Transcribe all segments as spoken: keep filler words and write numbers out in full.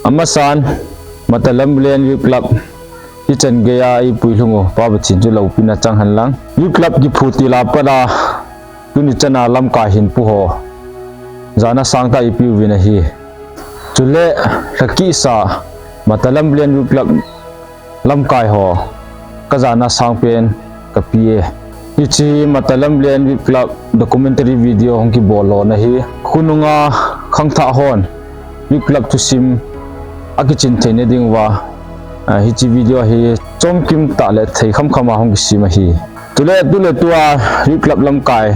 Amasan, Matalam Brilliant Youth Club, hichan geiya eipui lhung u, Pa Pathen chu loupina chang hen lang. Youth Club kiphutil a pat a, tuni chana lamkai hinpu ho jana sangtah eipeuvin ahi. Chule, lhakisa, Matalam Brilliant Youth Club lamkai ho, kajana sangpen kape e. Hiche Matalam Brilliant Youth Club documentary video hung kibol lona hi, khonunga khangthah hon Youth Club thusim akichin theina diuva, ah, hiche video hi chomkim tah le thei khamkham a hung kisem ahi. Tule, tule tua Youth Club lamkai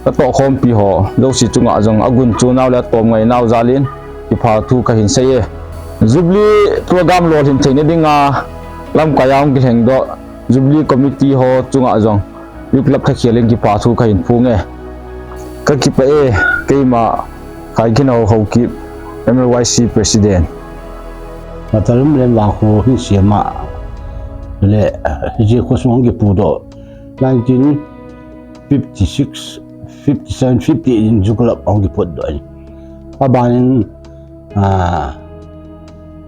katohkhompi ho jouse chunga jong agunchu nau le atomngai nau jalin kipathu kahin sei e. Jubilee program lolhin theina dinga lamkai a hung kilhengdoh Jubilee Committee ho chunga jong Youth Club thakhel in kipathu kahin phong e. Kakipah e, keima Khaikhinho Haokip, M L Y C President. Matalam Brilliant Vangkho hin sem a, le, hiche khosung hung kipudoh, nineteen fifty-six, fifty-seven, fifty-eight in Youth Club hung kiputdoh in. Abanin, ah,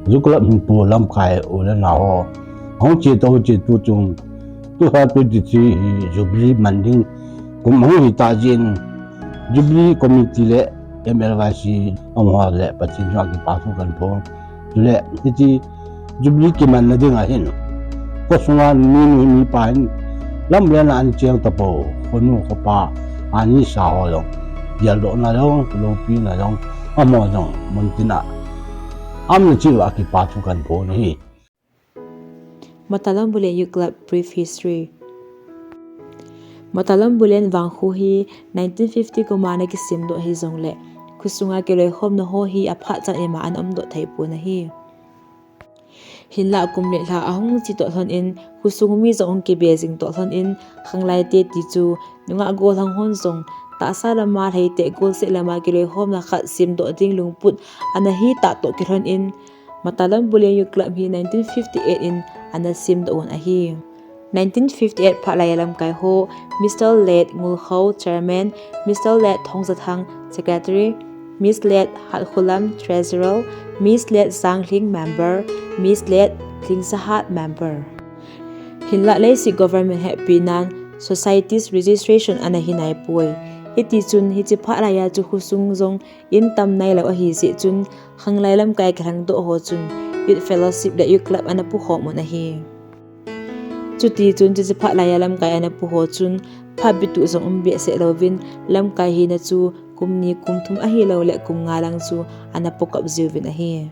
Youth Club hinpu lamkai u le nao ho hung che to, che to chung, two thousand twenty-three hi Jubilee man ding kum hung hitah jeh in, Jubilee Committee le M L Y C amaho le Pathen chunga kipathu kahin phong. Chule, hiche Jubilee kimanna dinga hin, khosunga minu mipa hin, lamlen a ana cheng tapou, khonu khopa, anisa ho jong, geldohna jong, loupina jong, amaho jong, muntina aumna cheh uva kipathu kahin phong ahi. Matalam Brilliant Youth Club Brief History. Matalam Brilliant Vangkho hi nineteen fifty kum a ana kisemdoh hijongle, khosunga kiloikhomna ho hi aphat chan ima ana umdoh thei pon ahi. Hinlah kum le lha ahung che toh lhon in, khosung mi jong hung kibe jing toh lhon in, khanglai te ti chu, nungah gollhang hon jong, tahsa lama lhai teh golseh lama kiloikhomna khat semdoh ding lungput ana hi tah toh kilhon in, Matalam Brilliant Youth Club hi nineteen fifty-eight in ana semdoh un ahi. Nineteen fifty-eight phat laiya lamkai ho, Mister Late Ngulkhao, Chairman, Mister Late Thongzathang, Secretary, Miss Late Hatkholam, Treasurer, Miss Late Zanglhing, Member, Miss Late Lhingsahat, Member. Hinlah leiset government hehpina'n societies registration ana hi naipoi. Hitichun hiche phat laiya chu khosung jong in tam nailou ahi jeh chun khanglai lamkai kilhengdoh ho chun youth fellowship le youth club ana pukhom un ahi. Chutichun hiche phat laiya lamkai ana pu ho chun phat bit u jong um behseh louvin lamkai hina chu kum ni kum thum ahilouleh kum nga lang chu ana pukap jiuvin ahi.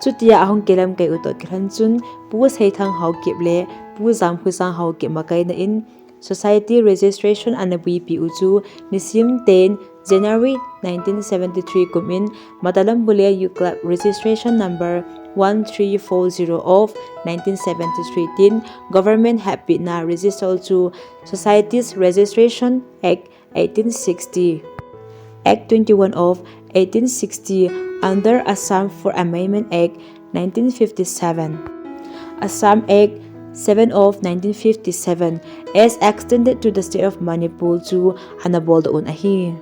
Chutia ahung kilamkai u toh kilhon chun Pu Seithang Haokip le Pu Jamkhosang Haokip makaina in society registration ana buipi u chu nisim ten January nineteen seventy-three kum in Matalam Brilliant Youth Club registration number one three four zero of nineteen seventy-three tin government hehpina register chu Societies Registration Act eighteen sixty, Act twenty-one of eighteen sixty under Assam Fourth Amendment Act nineteen fifty-seven, Assam Act seven of nineteen fifty-seven as extended to the state of Manipur chu ana boldoh un ahi.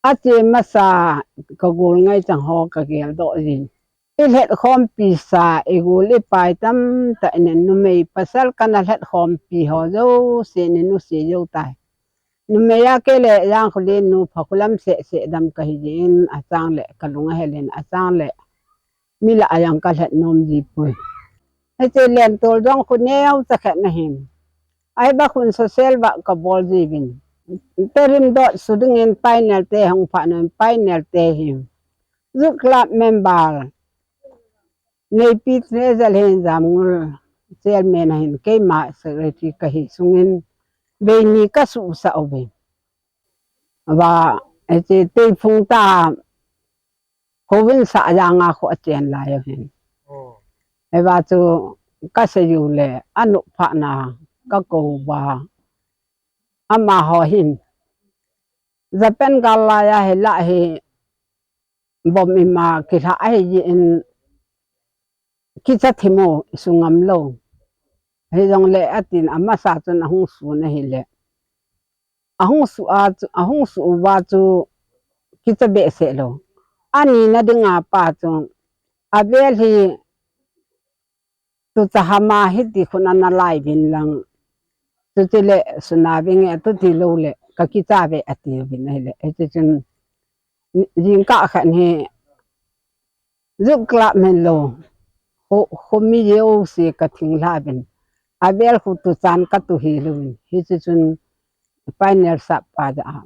Ache masa ka gol ngai chang ho ka gel doh jin. I lhet khompi sa i gol i pai tamtah in numei pasal kana lhet khompi ho jouse in nusi jou tai. Numei a kei le Jangkholen nu pha khulam seh seh dam ka hi jin, achang le ka lung a hel in, achang le mi lah a jong ka lhet nom ji poi. Hiche Lentol jong khu neo cha khat na hin. Ai ba khun social work ka bol ji vin. Terim dot su ding in pioneer te hung pha nom pioneer te hi. Youth Club member. Neipi Treasure hin Jamngul chairman a hin keima secretary ka hi sungin vei ni ka su sa uve. Ava, hiche Teiphung ta Kovin sa janga khu achen lai u hin. Eva chu ka seiyu le anu pha na ka ko ba ama ho hin. Japan gal lai a hi la hi bom ima kilha ahi jin kicha thimu sungam lo. Hijongle atin amasa chun ahung su na hile. Ahung su a chu, ahung su uva chu kicha behseh lo. Ani na dinga pa chu avel hi tu cha hama hiti khun ana lai vin lang. Tu ti le suna vin nge tu ti lo le ka kicha ve ati vin hile. Hiti chun jingkah khat hi Youth Club min lo. Ho, ho mi jouse ka thing lha vin. Avel khu tu chan ka tu hi lo vin. Hiti chun pioneer sap pa ja a.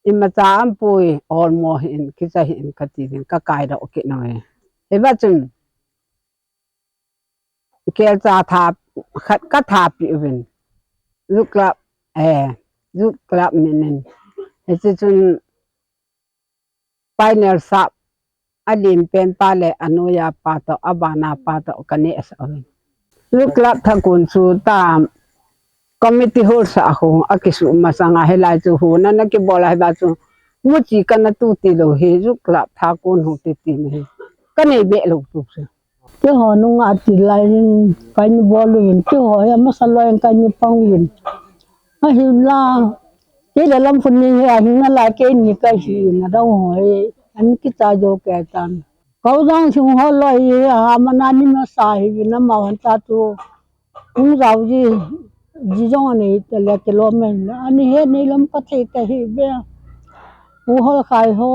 Imacha ampui olmo hin kicha hin ka ti vin ka kai doh kit nau e. Hiva chun kelcha tha khat ka tha pi vin. Youth Club, eh, Youth Club min in. Hiti chun pioneer sap, alim pen pa le anoiya pa to, abana pa to, ka neh sa uvin. Youth Club thakun chu ta committee hall sa khu, akisu masanga hilai chu hu, na na kibol a hiva chu, muchi kana tu ti lo hi, Youth Club thakun hu ti ti na hi. Ka nei be lo tu chu. Keiho nunga ti lai in, ka ni bol uvin, keiho hi amasa loi in ka ni pang uvin. Ahinla, kei le lam khun ni hi ahinla kei ni ka hi na dau ho hi, an kicha jo kei tan. Kau jang sung ho loi hi, a mana ni masa hi vin ama han ta tu. Hung jao ji, ji jong ani te le ke lo men. Ani he ni lam ka thei ka hi be. U hol khai ho.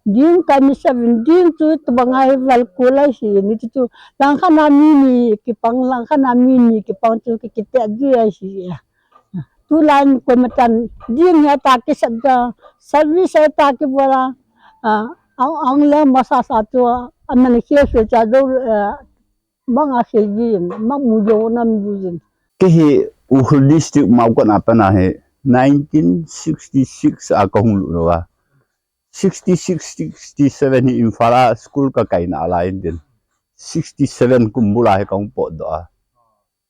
Ding ka ni seven, ding chu tu bang ai val ku lai si ni chu chu. Lang kha na mi ni ki pang, lang kha na mi ni ki pang chu ki ki te ju ai si. Tu lai ni ko ma tan, ding he ta ki sab ja, service he ta ki bola. Ah, ang, ang le ma sa sa chu, a man ke se cha do, eh, bang a se jin, ma mu jo nam jin. Kei hi Ukhrul District Maokot a pat a hi nineteen sixty-six a ka hung lut lou a. Sixty-six, sixty-seven hi Imphal a school ka kaina lai in tin. Sixty-seven kum bul a hi ka hung potdoh a.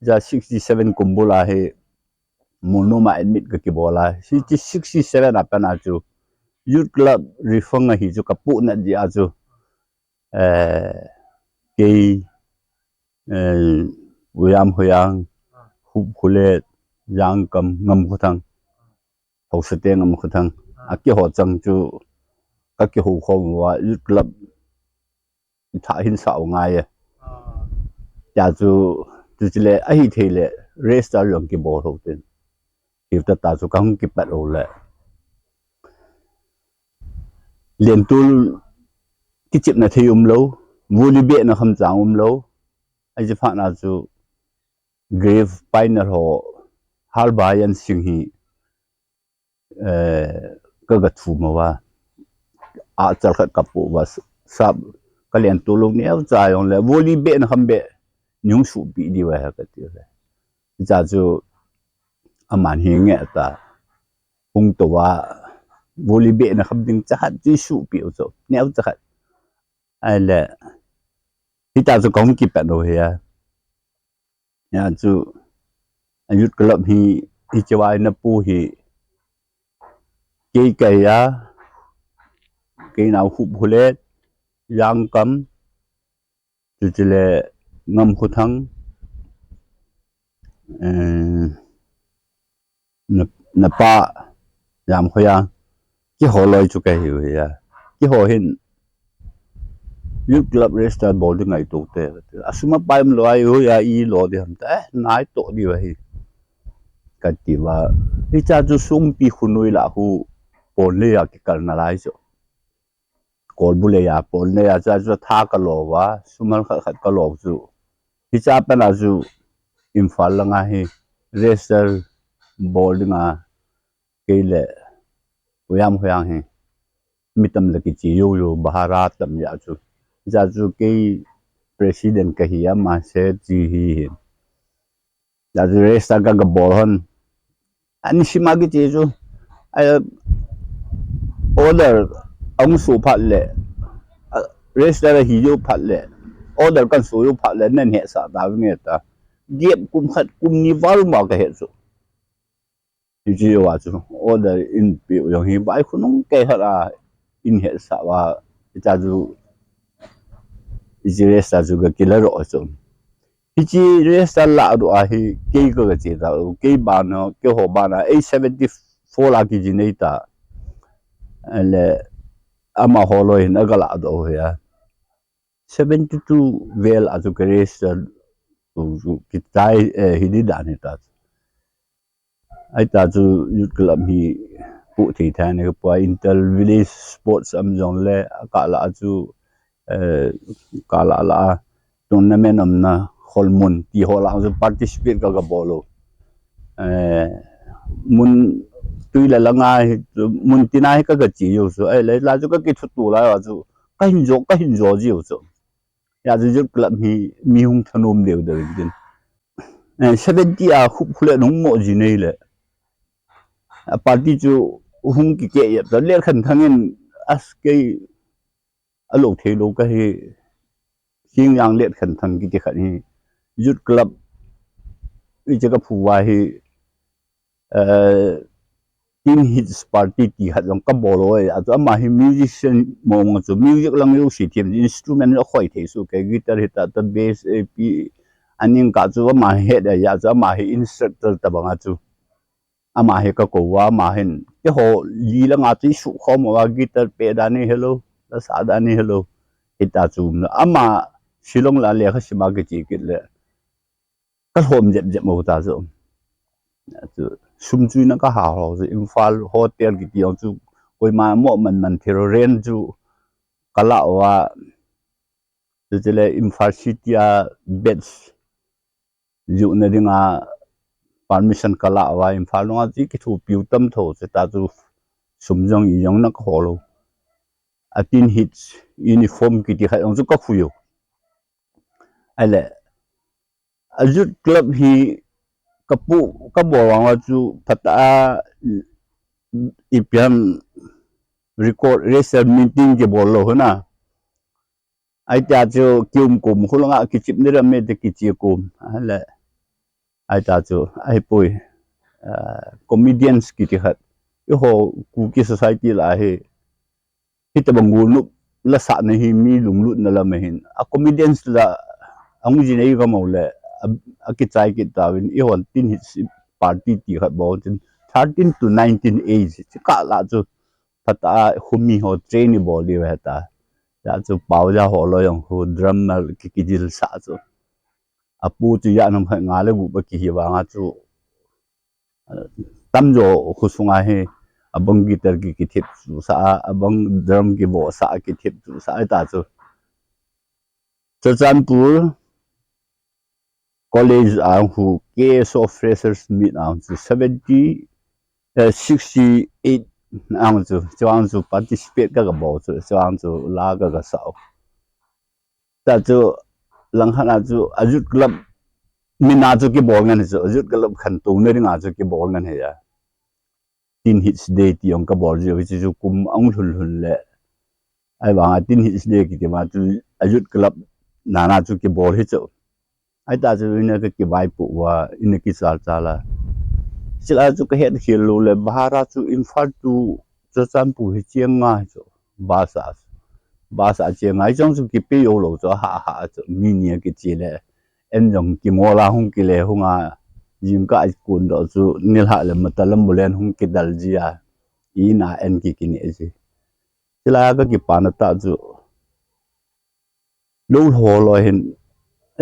Ja sixty-seven kum bul a hi Molnom a admit ka kibol a. Sixty, sixty-seven a pat a chu Youth Club reform a hi chu ka puhnat jeh a chu. Eh, kei, eh, Vuyam Hoyang, Hup Khulet, Jangkam, Ngam Khothang, Haosate Ngam Khothang, a keiho chang chu ka kihou khom uva, Youth Club tha hin sa u ngai e. Tia chu, chu chule, ahi thei le, register jong kibol ho tin. Hiu ta ta chu ka hung kipat u le. Lentol kichepna thei um lou, voli behna kham chang um lou. Ahi phat na chu grave pioneer ho Halbayan Singh hi, eh, ka ga thum uva. A chal khat ka pu uva, sap ka lentol lou neocha jong le, voli behna kham beh, nei hung suhpi diu ahi ka ti le. Hicha chu aman hi nge ta. Hung tou a, voli behna kham ding cha khat chu suhpi u chu, neocha khat. Ahile, hita chu ka hung kipat u hi a. Hia chu, a Youth Club hi, hiche a na pu hi, kei kai a, kei nao Hup Khulet, Jangkam, chu chule Ngam Khothang, eh, na, na pa, Jam Khoyang, Keiho loi chu kahiu hi a. Keiho hin Youth Club register bol ding ngaito te. Asum apai umlou a, iho a ilo ding ham ta. Eh, nai to diu ahi, kati uva. Hicha chu Songpi khonoi lah khu pon le a kikalna lai chu. Kolbu le a pon le a cha chu tha kalo uva, sum hal khat khat kalo chu. Hicha pat a chu Imphal langa hi register bol dinga kei le Hoyam Hoyang hi mi tam le kiche jou jou, bhara tam ja chu. Ja chu kei president kahi a, ama secretary hi hin. Ja chu register ka, kabol hon. Ani sima kiche chu. Ai, order ahung so phat le, a, register ahi jou phat le, order kahin so jou phat le, nahin hetsah tauvinge ta. Gap kum khat kum ni val ma kahet chu. Hiche jouva chu order in peh u jong hi vai khonung kei hat a in hetsah uva, hicha chu, hiche register chu ka kila doh chu. Hiche register lah doh a hi kei ka, kache ta, kei bana, keiho bana, ei seventy four la kijin ei ta. Le amaho loi hin aga lah doh u hi a. Seventy two vel a chu ka register u chu kichai, eh, hi di dan hi ta. Ahi ta chu Youth Club hi pu thei tha ne ka pua, Inter Village Sports am jong le, ka lah chu, eh, ka lah lah a tournament umna Kholmun ti ho lah chu participate ka, ka bol u. Eh, mun tui le langa hi, mun tina hi ka, kache jou chu. Ahile la chu ka kithuto lai uva chu kahin jo, kahin jo jiu chu. Hijeh a chu Youth Club hi mi hung thanom deu deu in tin. Eh, seventy a khup khu le nung mo ji nei le. A party chu hung kikeh jep ta, Letkhanthang in as kei alo thei lou kahi, Singjang Letkhanthang kiti khat hi Youth Club i che ka phu uva hi, eh, Teen Hits Party ti khat jong ka bol u ahi, a chu ama hi musician mong chu, music lang jouse them, instrument a khoi thei su ke, guitar hi ta ta, bass, A P, aning ka chu ama het ahi, a chu ama hi instructor tabang a chu. Ama hi ka kou uva, ama hin keiho li langa chu i sukhom uva, guitar peh dan hi hello, la sa dan hi hello. Hita chu ama Shillong la lekha sima kiche kit le ka lhom jep jep mo ta chu. Chu sum chu ina ka ha ho chu, Imphal hotel kiti jong chu koima mo man man thei lou, rent chu ka la uva, chu chule Imphal city a beds johna dinga permission ka la uva, Imphal langa chu i kithopi u tam tho, chu ta chu sum jong i jong na ka ho lou. A Teen Hits uniform kiti khat jong chu ka khui u. Ahile, a Youth Club hi ka pu, ka bol vang uva chu phat a, ipi ham, record, register meeting kibol lou hina. Ahi ta chu kium kum khu langa kichep ni ram me te kiche kum. Ahile, ahi ta chu, ahi poi, ah, comedians kiti khat. Eiho Kuki society lah a hi, hitabang golnop la sahna hi mi lunglutna lam ahin. A comedians la ahung ji nei ka mo le, a, akichai kit tauvin, eiho Teen Hits party ti khat bol tin, thirteen to nineteen age, chu ka lah chu, phat a humi ho train i bol diu ahi ta. Hijeh a chu Paoja ho loi jong khu drummer ki, kijil sah chu. A pu chu hijeh a nam khat nga le gup a kihi vang a chu, eh, tamjo khu sunga hi, abang guitar ki, kithep chu sah a, abang drum kivo sah a, kithep chu sah a, ahi ta chu. Churachandpur College a khu K S O Freshers Meet a chu seventy, eh, sixty eight a chu, chuang chu participate ka, ka bol chu, chuang chu la ka, ka sa u. Ta chu langkhat a chu a Youth Club min a chu kibol ngen hi chu, a Youth Club khantouna dinga chu kibol ngen hi a. Teen Hits Day ti jong ka bol jiu, hiche chu kum ahung lhun lhun le. Ahivanga Teen Hits Day kiti ma chu a Youth Club nana chu kibol hi chu. Ahi ta chu ina ka kivaipoh uva, ina kichal chal a. Chule chu ka het khel lou le, bhara chu Imphal to Churachandpur hi cheng nga hi chu. Bus a, bus a cheng nga hi, chang chu kipe jou lou chu, ha ha chu, mi ni a kiche le. En jong kingol a hung kile hung a, jingkah a kon doh chu, nilhah le matalam bulen hung kidal ji a. ina en ki kine ji. Chilai a ka kipana ta chu. Lou holo hin.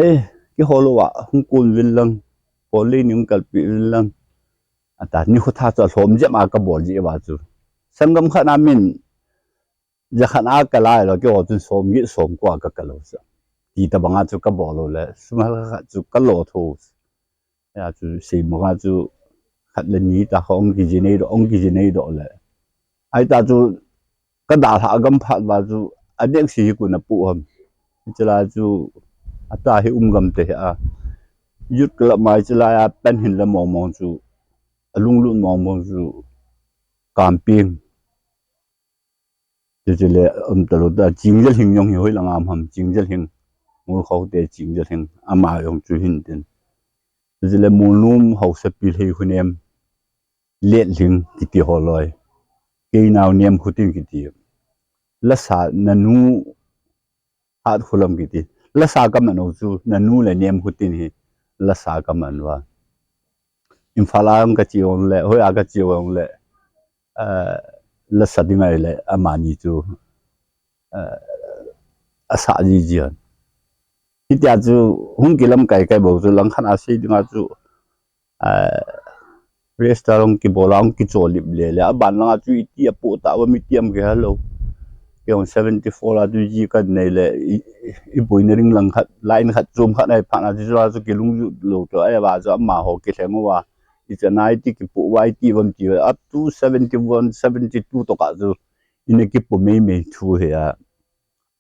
Eh, kiholo a, hung kun vil lang. Poli ni hung kalpi vil lang. Ata, ni khu tha chu lhom jep a ka bol ji va chu. Sangam khat na min. Ja khat a ka lai lo, kihol chun som gi som kua ka ka lo sa. Ti ta banga chu ka bol lo le. Sumal khat chu ka lo tho. Ya chu sei mo nga chu khat le ni ta hong ki ji nei do, hong ki ji nei do le. Ai ta chu ka da lha gam phat ba chu a dek si hi ku na pu ham. Chila chu a ta hi um gam te a. Youth club mai chila ya pen hin le mong mong chu a lung lut mong mong chu camping. Chu chu le um ta lo ta ching jal hing yong hi hoi la ngam ham ching jal hing. Mul khau te ching jal hing ama yong chu hin tin. Chu chu le mul num hausa pi lhei hu nem. Let hing kiti ho loi. Kei nau nem hu tin kiti. La sa na nu hat hu lam kiti. La sa ka man chu na nu le nem hu tin hi. La sa ka man wa. Imphal a ka chi ong le, hoi a ka chi ong le. Eh, la sa ding ai le, ama ni chu. Eh, a sa ji ji han. Hitia chu hung kilam kai kai bo chu lang khan a sei dinga chu. Eh, restaurant ki bola hung ki cho lip le le. A ban langa chu iti a pu ta wa mi tiam ke hello. Ke hung seventy four a tu ji ka nei le i, i, i pui na ring lang khat, line khat chum khat ai phan a chu chu ki lung ju lo to ai ba chu ama ho ki thleng wa. I cha nai ti ki pu wa i ti vam ti wa. Up to seventy one, seventy two to ka chu. Ina ki pu mei mei thu he a.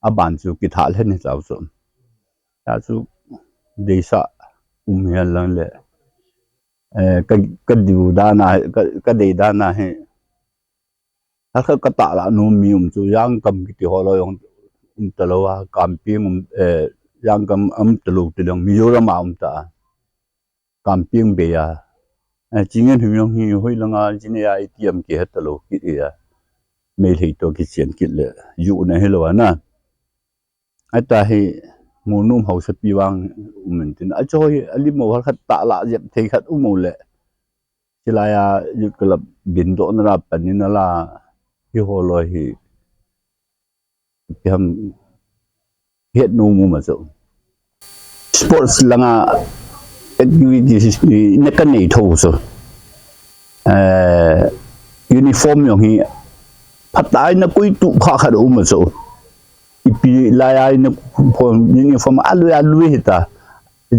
A ban chu ki tha le ni chau chu. Ya chu deisa um he lang le. Eh, ka, ka diu dana, ka, ka dei dana hi. Hal kha ka ta la nu mi um chu yang kam kiti ho lo yong um ta lo a, camping um, eh, yang kam um ta lo ti long Mizoram a um ta. Camping be a. Eh, chingen hum yong hi hoi langa chine a itiam ki het ta lo ki ya. Mei lhei to ki chian kit le. Yu na hi lo na. Ata hi mu num hausa pi vang um in tin. A cho hi a lim mo hal khat ta la jep thei khat um mo le. Chilai a youth club din do na la pan ni na la hi ho lo hi. Pi ham het nu mu ma so. Sports langa activities ni na ka nei tho so. Eh, uniform yong hi phatai na kui tu kha kha do um so. Ipi lai ai na form uniform alui alui hita.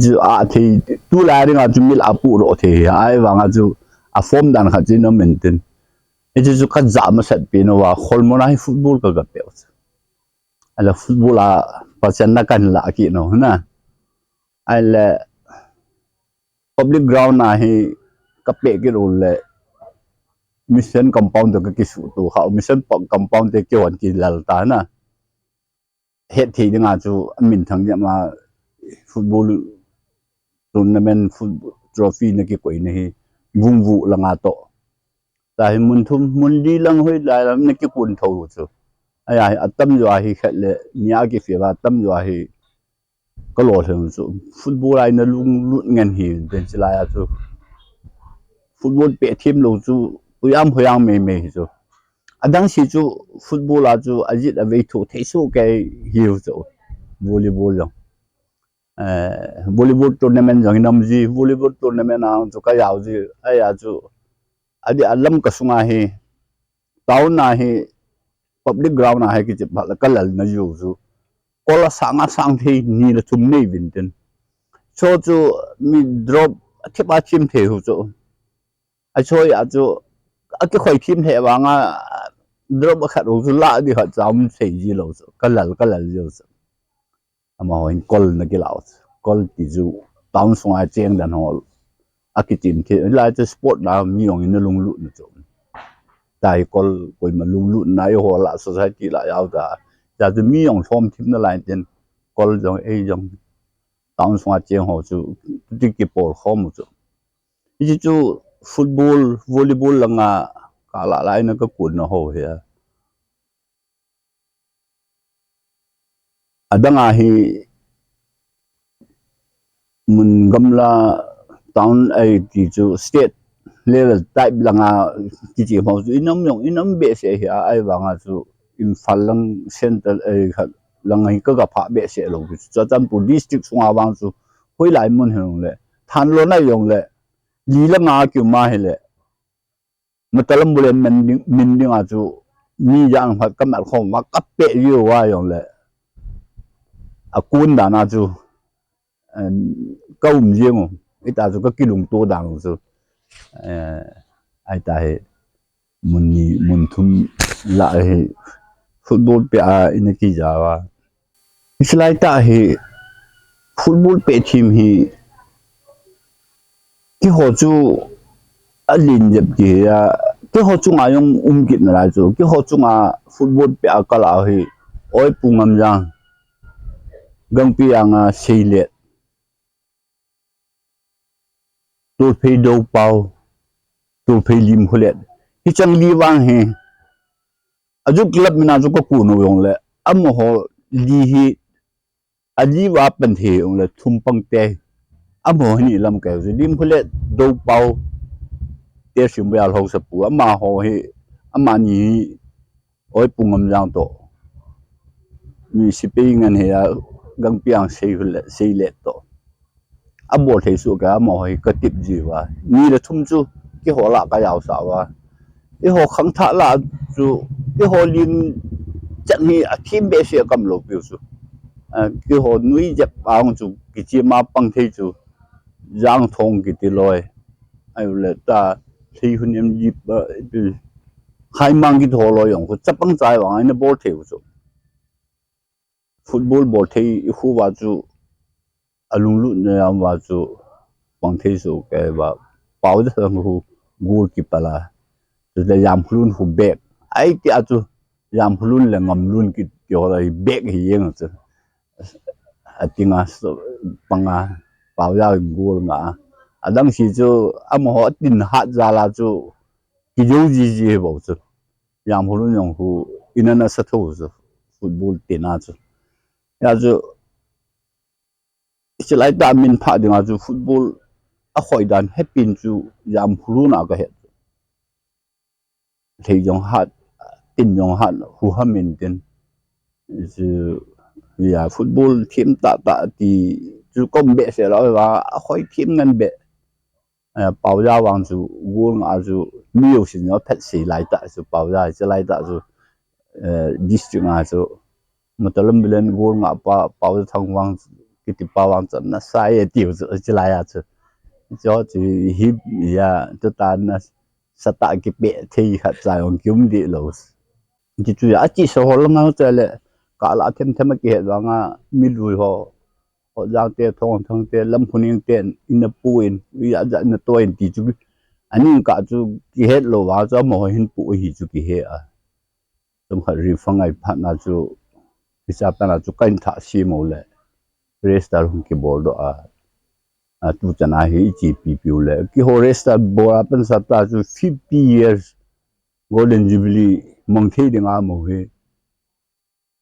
Chu a thei tu lai ringa chu mil a pu ro thei ai vanga chu a form dan kha chu na maintain. E chu chu ka ja ma set pi no wa khol mo na hi football ka ga pe. Ala football a pa chen na kan la ki no na. Ai le public ground a hi ka pe ki ro le mission compound to ka ki su tu kha mission compound te ki wan ki lal ta na. Het thei dinga chu a min thang jama football tournament football trophy na ki koi na hi vung vu langa to. Ta hi mun thum mun li lang hoi lai lam na ki kun tho chu. Aya hi a tam jo a hi khat le nia ki fe ba tam jo a hi ka lo hleng chu. Football ai na lung lut ngen hi den chi lai a chu. Football pe thim lo chu. Uyam hoyang mei mei hi chu. Adang si chu football a chu a jit a vei thu thei su ke hiu chu volleyball jong. Eh, volleyball tournament jong hinam ji, volleyball tournament a chu ka yau ji, a ya chu a di a lam ka sunga hi, town a hi, public ground a hi ki chip la ka lal na ju chu. Kola sanga sang thei ni la thum nei vin tin. Cho chu mi drop a thip a thim thei hu chu. A choi a chu a ki khoi thim the vanga drop a khat ro chu la di khat cham sei ji lo chu ka lal ka lal ji chu. Ama ho in kol na ki lau chu. Kol ti chu town sunga cheng dan ho a ki chim the lai chu sport na mi ong in lung lu na chu. Tai kol koi ma lung lu na i ho la society la yau ta. Ta chu mi ong thom thim na lai ten kol jong ei jong town sunga cheng ho chu ti ki por khom chu. Hichu football, volleyball langa ka la lai na ka kun na ho he. Adanga hi mun gamla town ai ti chu state level type langa kichi ho chu inam jong inam behseh hi a, ahivanga chu Imphal lang central, eh, khat lang hi ka, ka phah behseh lou chu. Churachandpur district sunga vang chu hoilai mun hi jong le, Thanlon a jong le, li langa kium a hile, Matalambulen min ding, min ding a chu mi jan khat ka melkhom a ka peh jiu a jong le, a kun dan a chu, em, ka um jing u. Hita chu ka kilungto dan u chu, eh, ahita hi mun ni, mun thum lah hi football peh a ina kija uva. Hiche laitah hi football peh them hi keiho chu alen jep kihi a, keiho chunga jong um kit nalai chu, keiho chunga football peh a kal a hi Oipu Ngamjang, Gangpijang a Seilet, Tolphei Doupao, Tolphei Limkholet. Hicheng li vang hi, a youth club min a chu ka kon u jong le, amaho li hi, a li uva pan thei jong le, thum pang te. Amaho hi ni lam ka hi chu, Limkholet, Doupao, Tesim Boial Haosapu, amaho hi, amani hi, Oipu Ngamjang toh, mi sepai ngen hi a, Gangpijang Seilet, Seilet toh. Abol thei soh kei, amaho hi ka tip jiu va. Ni le thum chu keiho lah ka jaosah uva. Eiho khangthah lah chu, keiho lim chan hi athem behseh a ka um lou piu chu. A, keiho nuijep a hung chu kichem a pang thei chu. Jangthong kiti loi. Ahile ta, Lheihun em jip, a, ipi, Khaimang kiti ho loi jong khu chapang chai vang a ina bol thei u chu. Football bol thei i khu uva chu, alunglut na jam uva chu, pang thei soh kei va, Paojathang khu goalkeeper a. Chule Jamkholun khu back. Ahiti a chu, Jamkholun le Ngamlun kiti ho la hi back hi jeng chu. Ating a so, pang a, Paoja in goal nga a. Adang si chu, amaho atin hat jal a chu, kijou jiji hi bou chu. Jamkholun jong khu, ina nasa tho chu, football tina chu. Hia chu, hiche laitah min phah dinga chu football a khoi dan hepin chu Jamkholun a ka het. Lhei jong hat, tin jong hat, huham in tin. Chu, hia football them tah tah ti chu ka um behseh lou va, a khoi them ngen beh. Eh, Paoja vang chu, goal nga chu, mi jousen jong aphet sei laitah chu, Paoja hiche laitah chu, eh, district nga chu, Matalambulen goal nga pa, Paojathang vang, kiti pa vang chu, nasa e tiu chu, hiche lai a chu. Chu chu, hi, hia, tuta nasatah kipeh thei khat cha jong kium deh lou. Hichu, achesa ho langa chu le, kah lah a them them a kihet vanga, mi lui ho, Hojang te, Thongthang te, Lamkhuning te, ina pu in, ijat jat ina to in ti chu, aning kah chu kihet lou vang chu amaho hin pu ahi chu kihe a. Chomkhat referee ngai phat na chu, hiche a pat na chu ka in thah sem u le, register hung kibol doh a. A, tu chan a hi i chepi piu le, keiho register bol a pan sa ta chu fifty years Golden Jubilee mang thei ding a mo hi.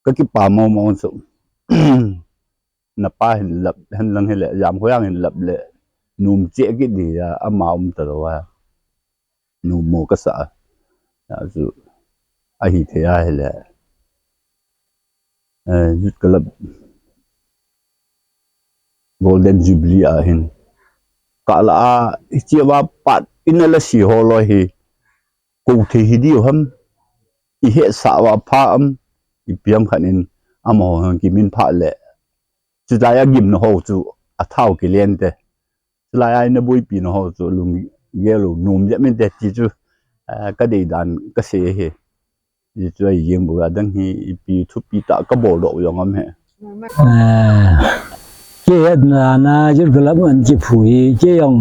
Ka kipa mong mong chu. Na pa hin lap, hin lang hile, Jamkhoiang hin lap le, nom cheh kit di a, ama um ta lou a. Nom mo ka sa a. Hia chu, ahi thei a hile. Eh, Youth Club Golden Jubilee a hin. Kah lah a, hiche a pat ina la si ho loi hi. Kou thei hi diu ham. I hetsah uva pha am. Ipi ham khat in amaho hin kimin phah le. Chutia gimna ho chu athao kilen te. Chulai a ina boipi na ho chu lunggel u nom jep in te ti chu, eh, ka dei dan ka sei ahi. Hichu ahi jeng bou a, adang hi ipi thupi tah ka bol doh u jong um e. Eh, kei hetna na Youth Club an kiphu hi, kei jong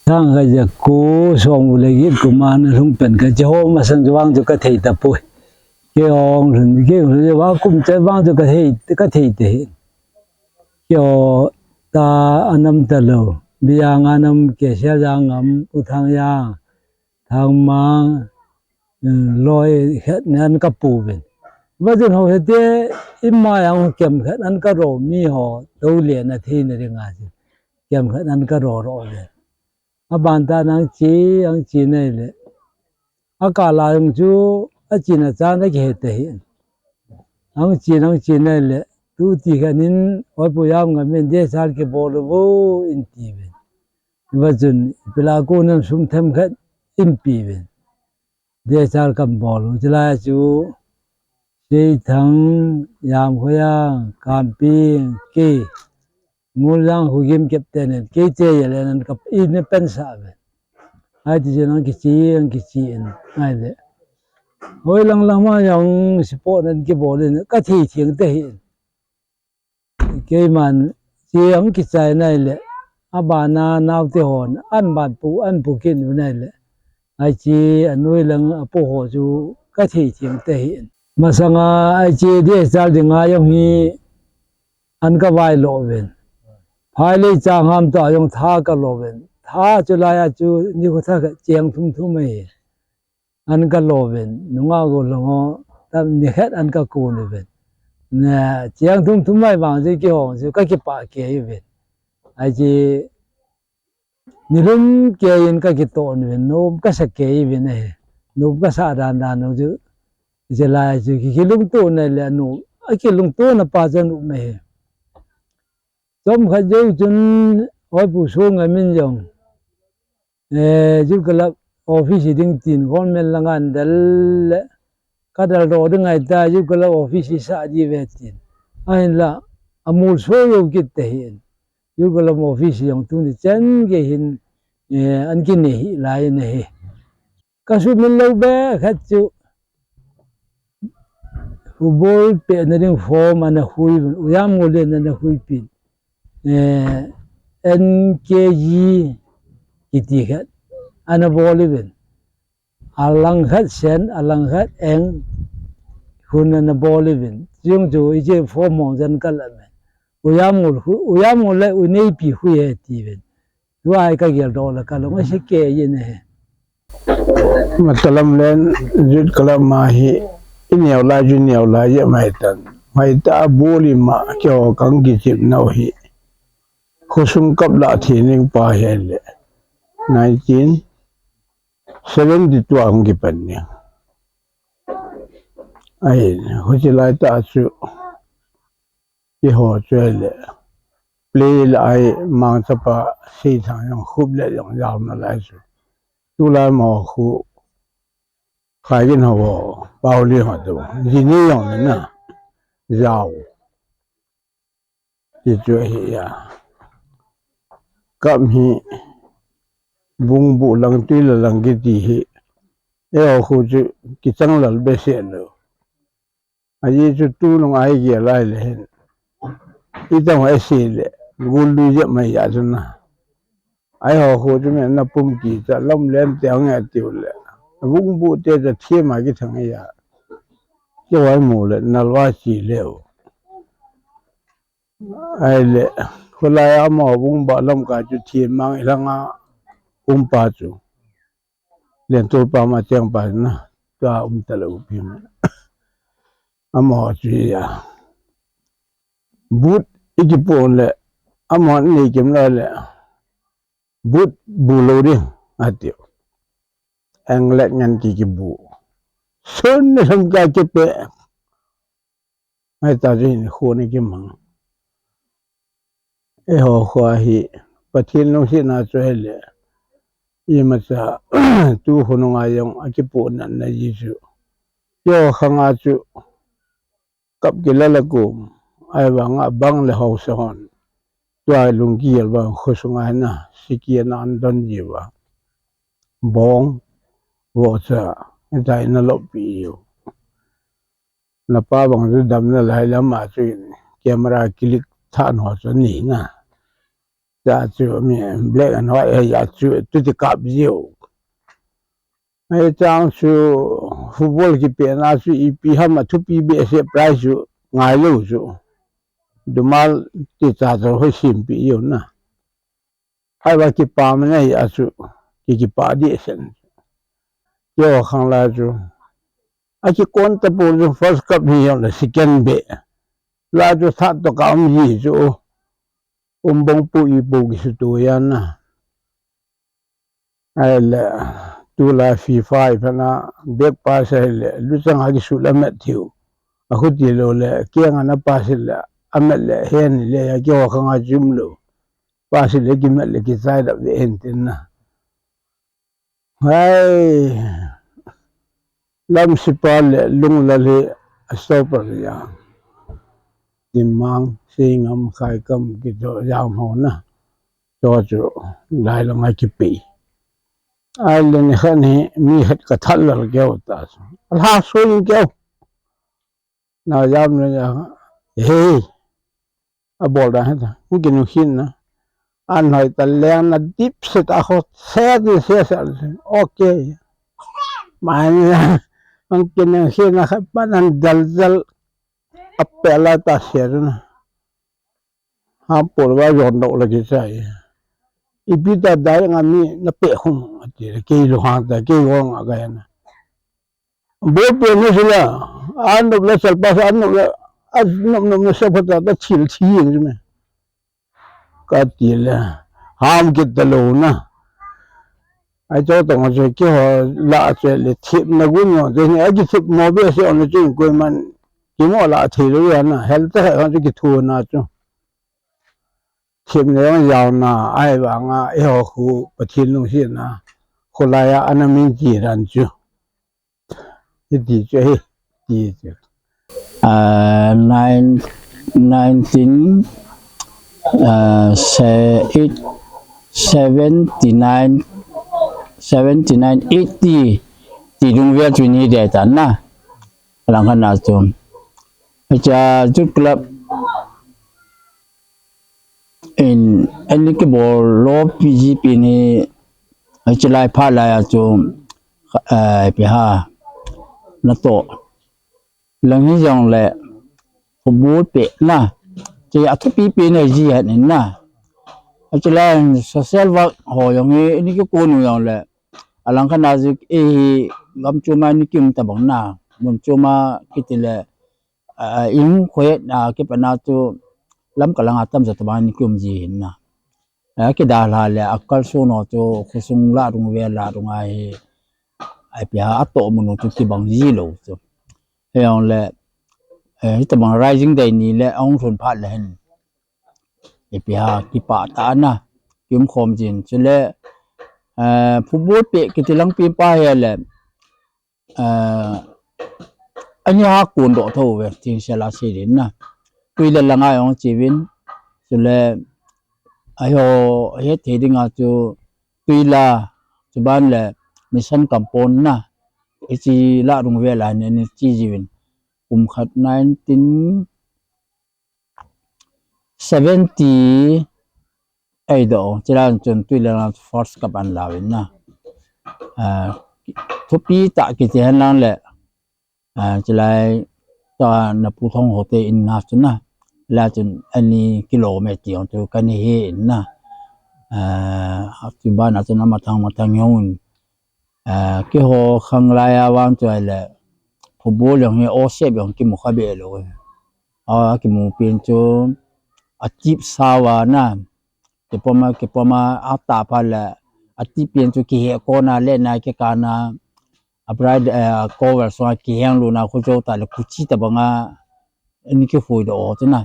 sang khat ja ko som le get kum a na lhung pen kha, hiche ho masang vang chu ka thei tapoi. Kei jong lhun, kei jong lhun, va kum chet vang chu ka thei, ka thei te hi. Keiho ta anam talou, Bijang anam, Kesial Jang ngam, U Thang Jang, Thang Mang, um, loi khat nan ka pu uvin. Vajun ho hete, ima jang ho kem khat nan ka ro, mi ho, tou le na thei na ring a si. Kem khat nan ka ro ro uvin. Aban tah nang chi, ang chi nai le. Akah la jong chu, achi na cha na kihe te hi. Ang chi, ang chi nai le. Tu ti khan in, oi pu yam ngam in, de sal kibol u vo in ti ven. Hiva chun, pila ko nam sum them khat in pi ven. De sal kan bol u, chulai chu, Seithang, Yamkhoiang, Kamping, kei, Nguljang, Hugim kep tenen, kei che ye le nan kap, i ne pen sa ve. Ai ti chen ang kichi, ang kichi in, ai le. Hoi lang lang ma yang support nan kibol in, ka thi thiang te hi. Keiman, chi ang kichai nai le, abana naote hon, an ban pu, an pu kin u nai le. Ai chi, anoi lang apu ho chu, ka thi thiang te hi. Masanga, ai chi, di sal ding a jong hi, an ka vai lo ven. Phai le chang ham to jong tha ka lo ven. Tha chu lai a chu, ni ko tha ka chiang thum thum mai. An ka lo ven, nunga go lo ngo, tam ni het an ka ko ni ven. Ne, chiang thum thum mai bang ji ki hong ji ka kipa ke ven. Ai ji, ni lum ke in ka kito ni ven, nom ka sa ke ven eh. Nom ka sa dan dan no ju. Ji lai ju ki, ki lung to ne le no, a ki lung to na pa jan u me. Chom khat jou chun, hoi pu su nga min jong. Eh, Youth Club office ding tin, government langa an del le, ka del do ding ai ta, Youth Club office sa di ve tin. Ahin la, amul so yo kit te hin. Youth Club office jong tuni chen ge hin, eh, an kin ne hi lai ne hi. Ka su min lo be khat chu. Football pe na ding form ana hui, u yam ngo le na na hui pin. Eh, N K G kiti khat, ana bol uvin. Alang khat sen, alang khat eng, hun ana bol uvin. Jung chu i je form mong jan ka la men. U yam ngul hu, u yam ngul le u nei pi hui he ti uvin. Tu ai ka gel do la ka long a se ke ye ne he. Matalam len Youth Club ma hi i neo lai ju neo lai ye mai tan. Mai ta boli ma kyo kang ki chip nau hi. Khosung kap la thi ning pa he le. Nineteen seventy-two ang ki pan ni. Ai, ho chi lai ta chu. Ki ho chu le. Play la ai mang cha pa si thang yong khup le yong yao na lai chu. Tu lai mo khu. Khai gin ho, pau li ho tu. Ji ni yong na. Yao. Ti chu hi ya. Kam hi bung bu lang tui la lang ki ti hi. E ho khu chu ki chang lal be se lo. A ji chu tu nung ai ki lai le hin. I tang ai se le. Gul lu je mai ya chu na. Ai ho khu chu me na pum ki cha lam len te ang ya tiu le. Bung bu te cha thie ma ki thang ya. Ki wai mu le na lwa chi le. Ai le, khulai a mo bung ba lam ka chu thi mang i langa um pa chu. Len tul pa ma cheng pa na, ka um ta le u pi ma. A mo chu ya. But i ki pon le, a mo ni kim la le. But bu lo ding, a ti. Ang le ngan ki ki bu. Sun ne lam ka ki pe. Ai ta jin khu ni ki mang. E ho khua hi, Pathen lungsetna chu hi le. Imacha, tu khonunga jong, a kipuhnatna ji chu. Yo khanga chu, kap kila la kum. Ai vanga bang le hausa hon. Tua lungkigel vang khosunga na, sikia na an don ji va. Bong, vohcha, dai na lop pi yo. Na pa bang chu damna lai lam a chu camera click tha no chu ni na. Cha chu mi black and white he ya chu tu ti kap jiu. Ai chang chu football ki pe na chu ipi ham a thupi be se prize chu ngai lo chu. Dumal ti cha chu hoi sim pi yo na. Ai va kipa ma nei a chu, ki kipa di sen. Yo khang la chu. A ki kon ta pu chu first cup hi yo la second be. La chu that to ka um ji chu. Um bong pu i pu ki su tu ya na. Ahile, tulai FIFA iphana bek pass ahile, luchang a kisu le amet thiu. Akhuti lou le, kiang ana pass le, amet le, hen le, ya kiho khanga jum lou. Pass le, kimet le, kichai da ve hen tin na. Hai, lam sipa le, lung la le, a stopper ya. Timang, singam, khai kam, kijo, yam ho na. Cho chu, lai lang a kipe. Ahile ni khat ni, mi khat ka thal lal keu ta. Alha so yin keu. Na jam le ya. Hey. A bol da heta. Hung kinu hin na. An hoi ta leng na dip se ta ho. Se ni se se. Okay. Mai ni. Hung kinu hin na khat pa nan dal dal. A pe la ta se na. Ham por va yon dok la ki sai. Ipi ta dai nga mi na pe khum ati. Kei lo hang ta, kei lo nga ka ya na. Bol pe ni sila, an nop la sal pa sa, an nop la, an nop nop na sa pa ta, ta thil thi yin me. Ka ti le, ham kit ta lo na. Ai cho tong che kiho la che le thip na gun no, che ni a kithip mo be se on che koiman, kimo la thei lo ya na, hel ta hon che kithu na chu. Thip ne yong yau na, ai vang a, eiho khu, Pathen lungset na, khulai a, ana min ti ran chu. Hiti chu ahi, ti chu. Ah, nine, nineteen, ah, se-, eight, seventy-nine, seventy-nine, eighty, ti dung vel chu ni dai ta na. Alang khan a chu. Acha youth club in, ani kibol lo P G P ni, achi lai pha lai a chu, eh, pi ha, na to. Lang hi jong le, football pe na, che a thupi pe na ji han in na. Achi lai social work ho jong hi, ani kikon u jong le, alang khan a zik, eh, gam chuma ni kim ta bang na, mun chuma kiti le, a, ing khoyet na kipana chu lam kalang a tamjo tabang ni kium ji hin na. A, kidalha le a kalson ho chu khosung la dung ve la dung a hi. Ai pi ha a to mun u chu kibang ji lo chu. Hijong le, eh, hitabang rising day ni le ahung lhun phat le hin. Ipi ha kipa ta na. Kium khom jin. Chule, eh, football pe kiti lang pi pa hi le. Ah, ani ha kun doh tho ve, tin sela se din na. Tui le langa jong chi vin, chule, ahi ho, he thei ding a chu, tui la, chuban le, mission compound na, ichi la rung ve la ne, ni chi ji vin. Kum khat nineteen, seventy eight do, chila chun tui le lang first cup an la vin na. Ah, thupi ta kiti hen lang le, ah, chilai ta na pu thong ho te in na chu na. La chun ani kilo me ti ong tu kani he in na. Ah, tu ba na chun ama thang ma thang yong. Ah, keiho khang lai a vang chu ahile, football jong hi, o sep jong kimu kha be lou. Ah, kimu pen chu, a tip sao a na, kipom a, kipom a, a ta pha le, a tip pen chu kihe kon a le na, kikana, a bright, eh, cover so a kiheng lu na, khu jo ta le, khu chi ta bang a, ani kihui do o chu na.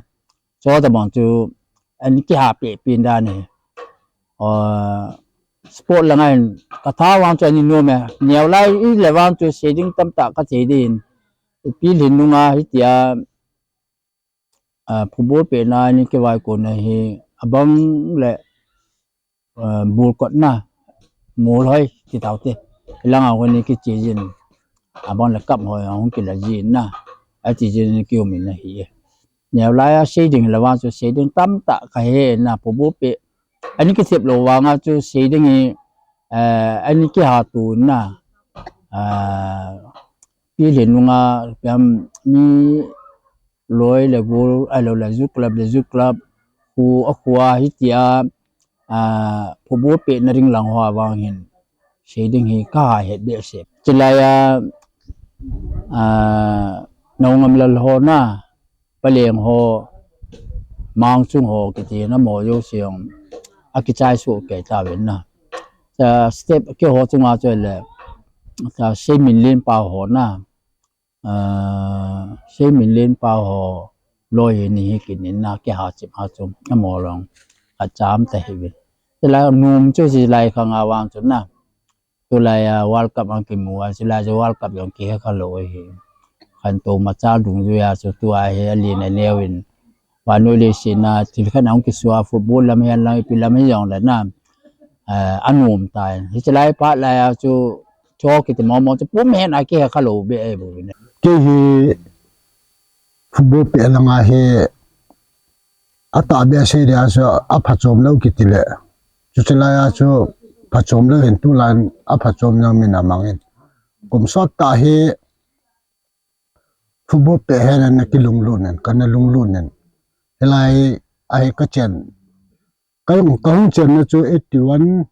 Cho tabang chu, ani kiha pe pen dan hi. Ah, sport langa hin, ka tha vang chu ani nom e. Neo lai i le vang chu sei ding tamtah ka thei din. Ipi lhin nunga hitia, ah, football pe na ani kivai kon na hi, abang le, eh, bul kot na, mol hoi, ti tau te. Langa hoi ni kichi jin. Abang le kap hoi, hung kila jin na. Ati jin ni kiu min na hi. Neo lai a sei ding le vang chu sei ding tamtah ka he na football pe. Ani kithep lo vang a chu sei ding hi, eh, ani kiha tu na. Ah, pi le nunga piam mi loi le gol, a lo le youth club le youth club, khu a khua hitia, ah, football pe na ring lang ho a vang hin. Sei ding hi ka ha het be se. Chilai a, ah, Nongam Lal ho na, Paleng ho, Mangchung ho kiti na mo yo siong. A kichai su ke ta ven na. Cha step keiho chunga chu le, cha Seiminlen pa ho na, ah, Seiminlen pa ho loi ni hi kinin na kei ha chim ha chum amo long a cham ta hi vin. Chulai nom chu chulai khang a vang chu na. Chulai a World Cup ang kimu a, chulai chu World Cup jong kihe kha lou hi. Khantou ma cha dungjui a chu tua hi a lin a neo in. Vanui leiset a thil khat ahung kisua football lam hihen lang ipi lam hijongle na, eh, anom tan. Hiche lai phat lai a chu, chu kiti momo chu pum hen a kihe kha lou be e bu ne. Kei hi football pet langa hi atah be sei dia chu aphachom lou kiti le. Chuche lai a chu phachom lou hin tulai a phachom jong min amang in. Kum sot tah hi football pet hen ana kilunglut in, kana lunglut in. Hilai a hi ka chen, ka hung, ka hung chenna chu eighty one,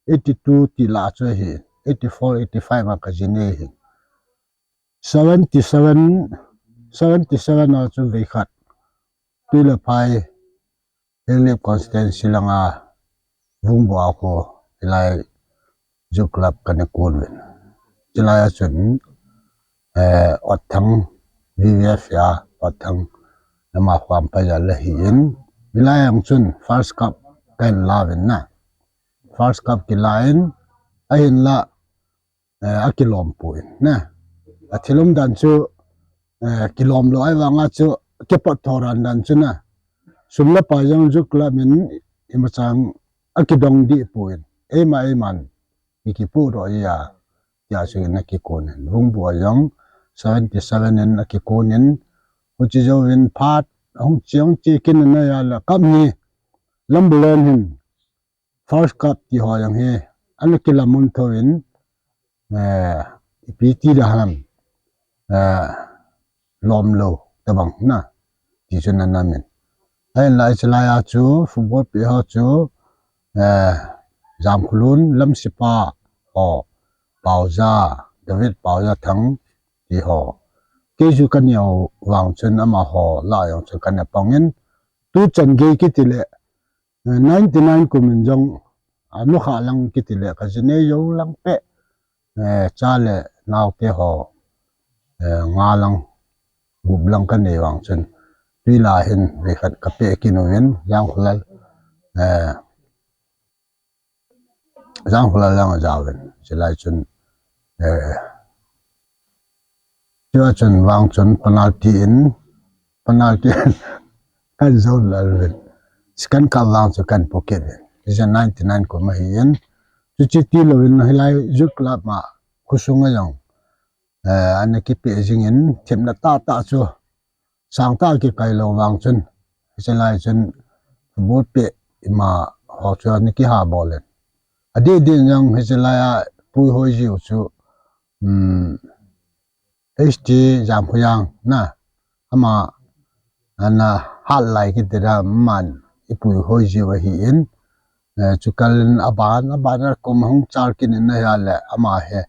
eighty two ti lah chu ahi, eighty four, eighty five a ka ji nei hi. Seventy seven, seventy seven a chu vei khat, Tuilephai, Henglep constituency langa Vungboh a kho, hilai Youth Club kana kon uvin. Chulai a chun, eh, Otthang, V V F a Otthang, ama khom pa jal ahi in. Hilai a chun first cup kana la uvin na. First cup kila in, ahinla, eh, akilom poi na. Athil umdan chu, eh, kilom lou ahivanga chu, kipatthau dan chu na. Sum le pai jong Youth Club in imachang akidong dih poi. Eima eiman, ikipu doh a, tia chu in akikon in. Vungboh a jong seventy seven in akikon in. Huche jouvin phat, ahung cheng che kin na ya la kam ni. Lambulen hin. First cup ti ho jong hi, ana kilamun thou in, eh, ipi ti da ham, eh, lom lou tabang na, ti chu ana min. Ahinla hiche lai a chu, football pet ho chu, eh, Jamkhulun, Lamsipa ho, Paoja, David Paoja Thang, ti ho. Kei chu ka neo vang chun amaho lah jong chu kana pang in, tu chan gei kiti le, ninety nine kum in jong, a, nukha lang kiti le ka ji nei jou lang pe, eh, cha le nao te ho, eh, nga lang, gup lang ka nei vang chun, tui la hin vei khat ka pe kin uvin, Jangkhulal, eh, Jangkhulal lang a ja uvin, chulai chun, eh, Chua chun vang chun penalty in, penalty in kan zon lal uvin. Second cup vang chu kan pocket uvin. Hiche ninety nine kum ahi in. Chuche tilou in hilai Youth Club ma khosung a jong, eh, ana kipe jing in themna tahtah chu sangtah kikai lou vang chun. Hiche lai chun football pet ima ho chu ana kiha bol in. Adih dih in jong hiche lai a Pu Hoijiu chu, um, H T Jamkhoyang na, ama, ana hat lai kiti da man i Pu Hoijiu ahi in, eh, chukal in aban, aban a kum hung chal kin in ahile, ama hi,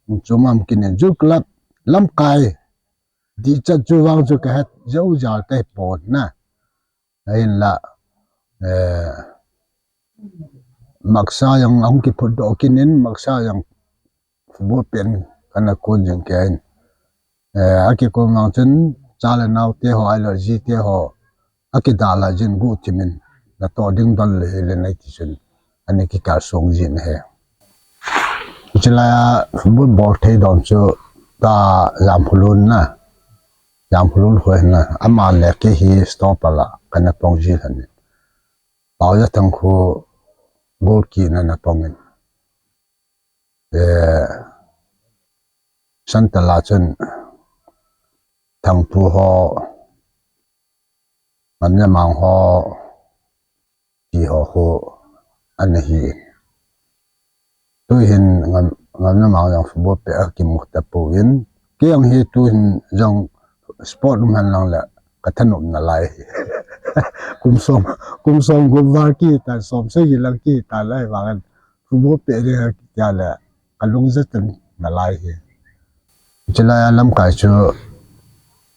hung chom am kin in Youth Club lamkai dihchat chu vang chu ka het jou jal ka hi pon na. Ahinla, eh, maksa jong ahung kiphut doh kin in, maksa jong football pet kana kon jing kei in. Eh, akikon vang chun, cha le nao te ho, ahilou le ji te ho, akidalha jin guhthim in, natoh ding dol le hile nei ti chun, ana kikalsong jin ahi. Hiche lai a football bol thei don chu, ta Jamkhulun na, Jamkhulun kho hin na, ama le kei hi stopper a kana pong ji lhon in. Paoja Thang khu goal kick na ana pong in. Eh, centre a chun Thangpu ho, Ngamjamang ho, ti ho khu ana hi. Tuhin Ngam, Ngamjamang jong football pet a kimu tapon. Kei jong hi tuhin jong sport um hen lang le ka thanop nalai hi. Kum som, kum som gup val kihi tan, som sagi lang kihi tan lai vang in football pet ding ahi tia le ka lungset nalai hi. Hiche lai a lamkai chu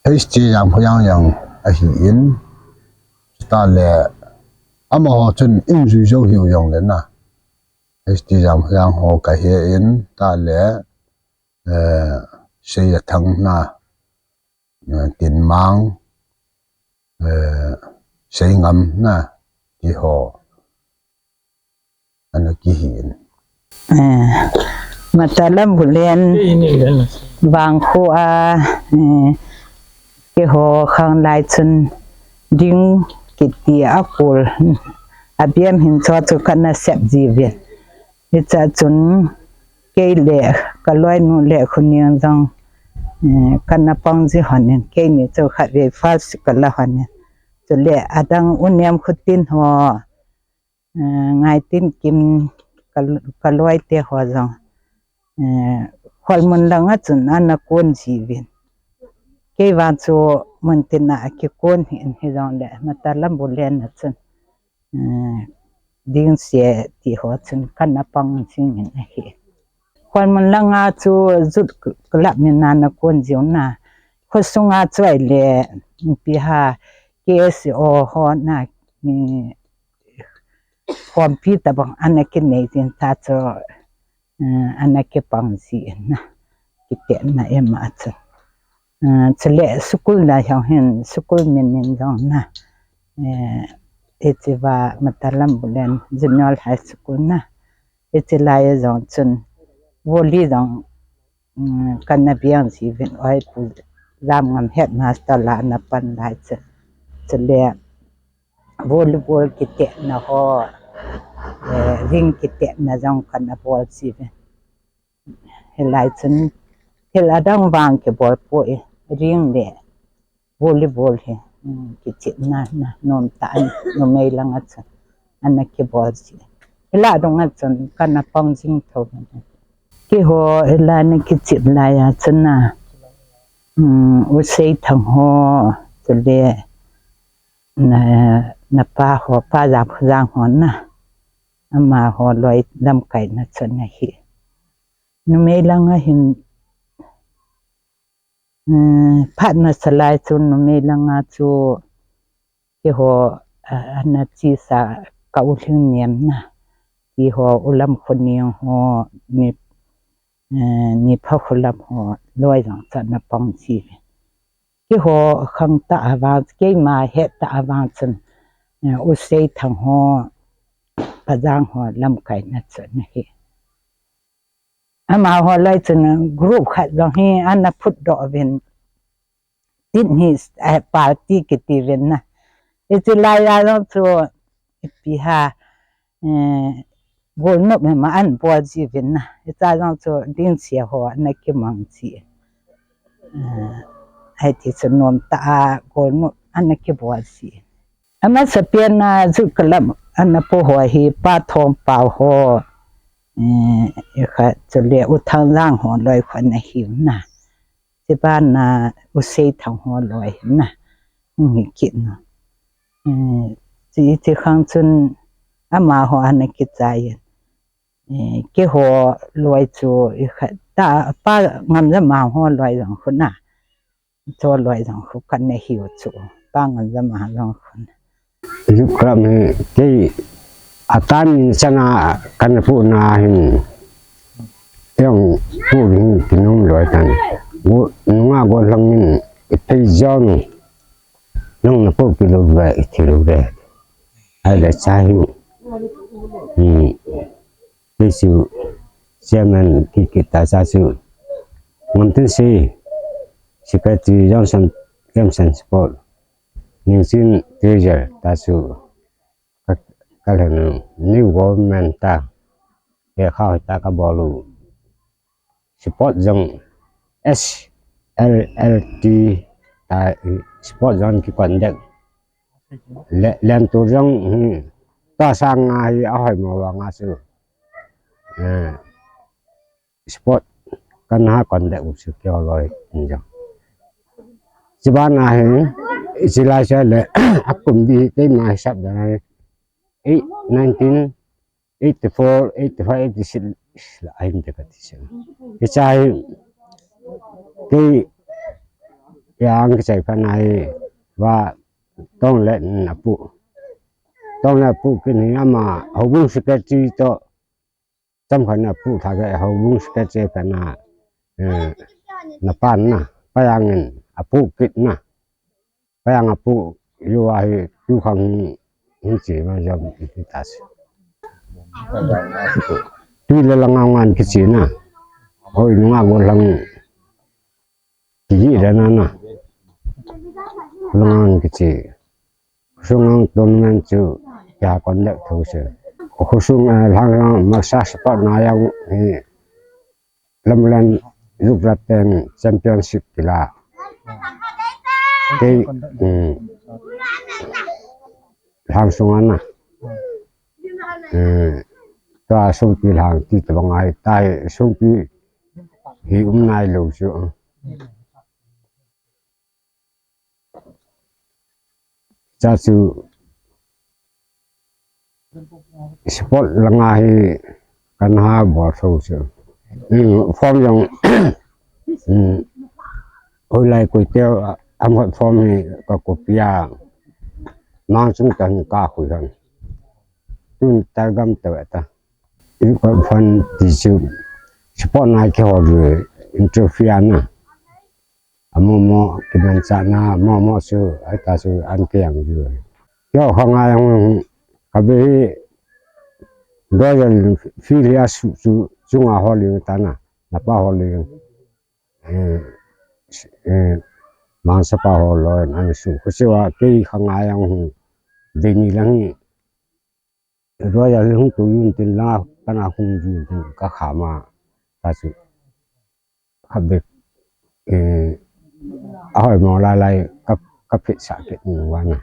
H T Jamkhoyang jong ahi in, chutah le amaho chun in jui jou hiu jong le na. H T Jangphajang ho kahin, tah le, eh, Seijathang na, eh, Tinmang, eh, Seingam na, ti ho ana kihin. Eh, Matalam Bulen, Vangkho a, eh, keiho khang lai chun Ding kiti a kul, a biam hin cho chu kana sep jiuvin. Hicha chun kei le ka loinu le Khuneng jong, eh, kana pang ji hon in, keini chu khatvei first kala hon in. Chule adang U Nemkhotin ho, eh, Ngaitinkim ka, ka loi te ho jong, eh, Kholmun langa chun ana kon jiuvin. Kei vang chu mun tina akikon hin, hijongle Matalam Bulen a chun, eh, Dingse ti ho chun kana pang jingin ahi. Kholmun langa chu Youth Club min ana kon jiu na. Khosunga chu ahile, ipi ham, K S O ho na, ni, khompi tabang ana kinei jin ta chu, eh, ana kipang jin na. Kitetna ima chu. Eh, chule school na jong hin, school min in jong na. Eh, hiche va Matalam Bulen Junior High School na. Hiche lai jong chun volley jong, um, kana biang jiuvin, oi Pu Jamngam headmaster la ana pan lai chu. Chule volleyball kitetna ho, eh, ring kitetna jong kana bol jiuvin. Hilai chun thil adang vang kibol poi, ring le volleyball hi, um, kichepna, na, nom tah in, numei langa chun ana kibol ji. Hilai dunga chun kana pang jing tho. Keiho hilai ana kichep laiya chun na, um, U Seithang ho, chule na, napa ho, Pa Jangphajang ho na, amaho loi lamkaina chun ahi. Numei langa hin, um, phat masa lai chu numei langa chu keiho, ah, ana chesa ka U Lhingnem na, ti ho, U Lamkhoneng ho, ni, eh, Nipha Kholam ho loi jong chu ana pang ji. Keiho khang tah a vang, keima het tah a vang chun, eh, U Seithang ho, Pa Jang ho lamkaina chun ahi. Amaho loi chun group khat jong hi ana phutdoh uvin. Tin hi, eh, party kiti uvin na. Hiche laiya jong chu ipi ham, eh, golnop ima ana bol jiuvin na. Hicha jong chu Dingse ho ana kimang ji. Eh, hiti chu nom tah a golnop ana kibol ji. Amasapen a Youth Club ana po ho hi Pa Thongpao ho, eh, kha chule U Thangjang ho loi khu ana hiu na. Chuban a U Seithang ho loi na. Hung hi kit na. Eh, chu, chu khang chun amaho ana kichai. Eh, keiho loi chu i kha, ta, Pa Ngamjamang ho loi jong khu na. Cho loi jong khu kana hiu chu. Pa Ngamjamang jong khu na. Youth Club hi kei atan in chana kana pu na hin. Jong pu hin kinom loi tan. Nunga go lang in ipi jong. Nang na pu kilo ve, kilo ve. Ahile cha hi. Hmm. Hichu chairman kikit ta cha chu. Ngamtinsi, Secretary Johnson, Johnson Sport. Ningchin Treasurer ta chu. Ka, ka lhen new government ta. He kha ta ka bol u. Sport jong S L L T ta sport jong ki conduct. Le, len tu jong, hmm. Ta sang a hi a hoi mo wa nga chu. Eh, sport kan ha conduct u chu kio loi in jong. Chuban a hi, chilai cha le, a kum bi keima hisap da hi. Eight, nineteen, eighty-four, eighty-five, eighty-six la ahin te kati se. Hicha hi kei yang kichai pha na hi va Tonglen na pu. Tonglen pu kini ama houbung secretary to Tam khat na pu tha ke ho bung ske che pe na. Eh, na pan na. Pa yang in a pu kit na. Pa yang a pu yu a hi tu khang hi, hi che ma jam hi ta si. Tu le la ngang ngan ki che na. Hoi nu nga go lang. Ki ji le na na. Lang ngang ki che. Sung ang tournament chu ya kon le thu se. Khu sung, eh, lang lang ma sa sa pa na yang hi. Lamlan Zuklap ten championship kila. Kei, um, lang sung ana. Eh, ta sung pi lang ti ta bang ai tai sung pi hi um nai lo chu. Cha chu sport langa hi kan ha bol tho chu. Hmm, form jong, hmm, hoilai koi teu, a, am hot form hi ka copy a. Mang chung tan ka khui han. Tun tar gam teu ta. I ka fan ti chu sport nai ke ho ju interfere na. A momo kimanchahna, momo chu, ahi ta chu an kei ang ju. Yo, khang a yang ka be hi Royal Field hi a su chu, chunga hol u ta na, na pa hol u. Eh, eh, Mangsa pa hol lo, an su. Khu chu a kei khang a yang hu, be ni lang hi. Royal hung tu yun tin la, kana hung yun tin ka kha ma, ta chu. Kha bek, eh, a hoi mo lai lai, ka, ka phet sa ke ni wa na.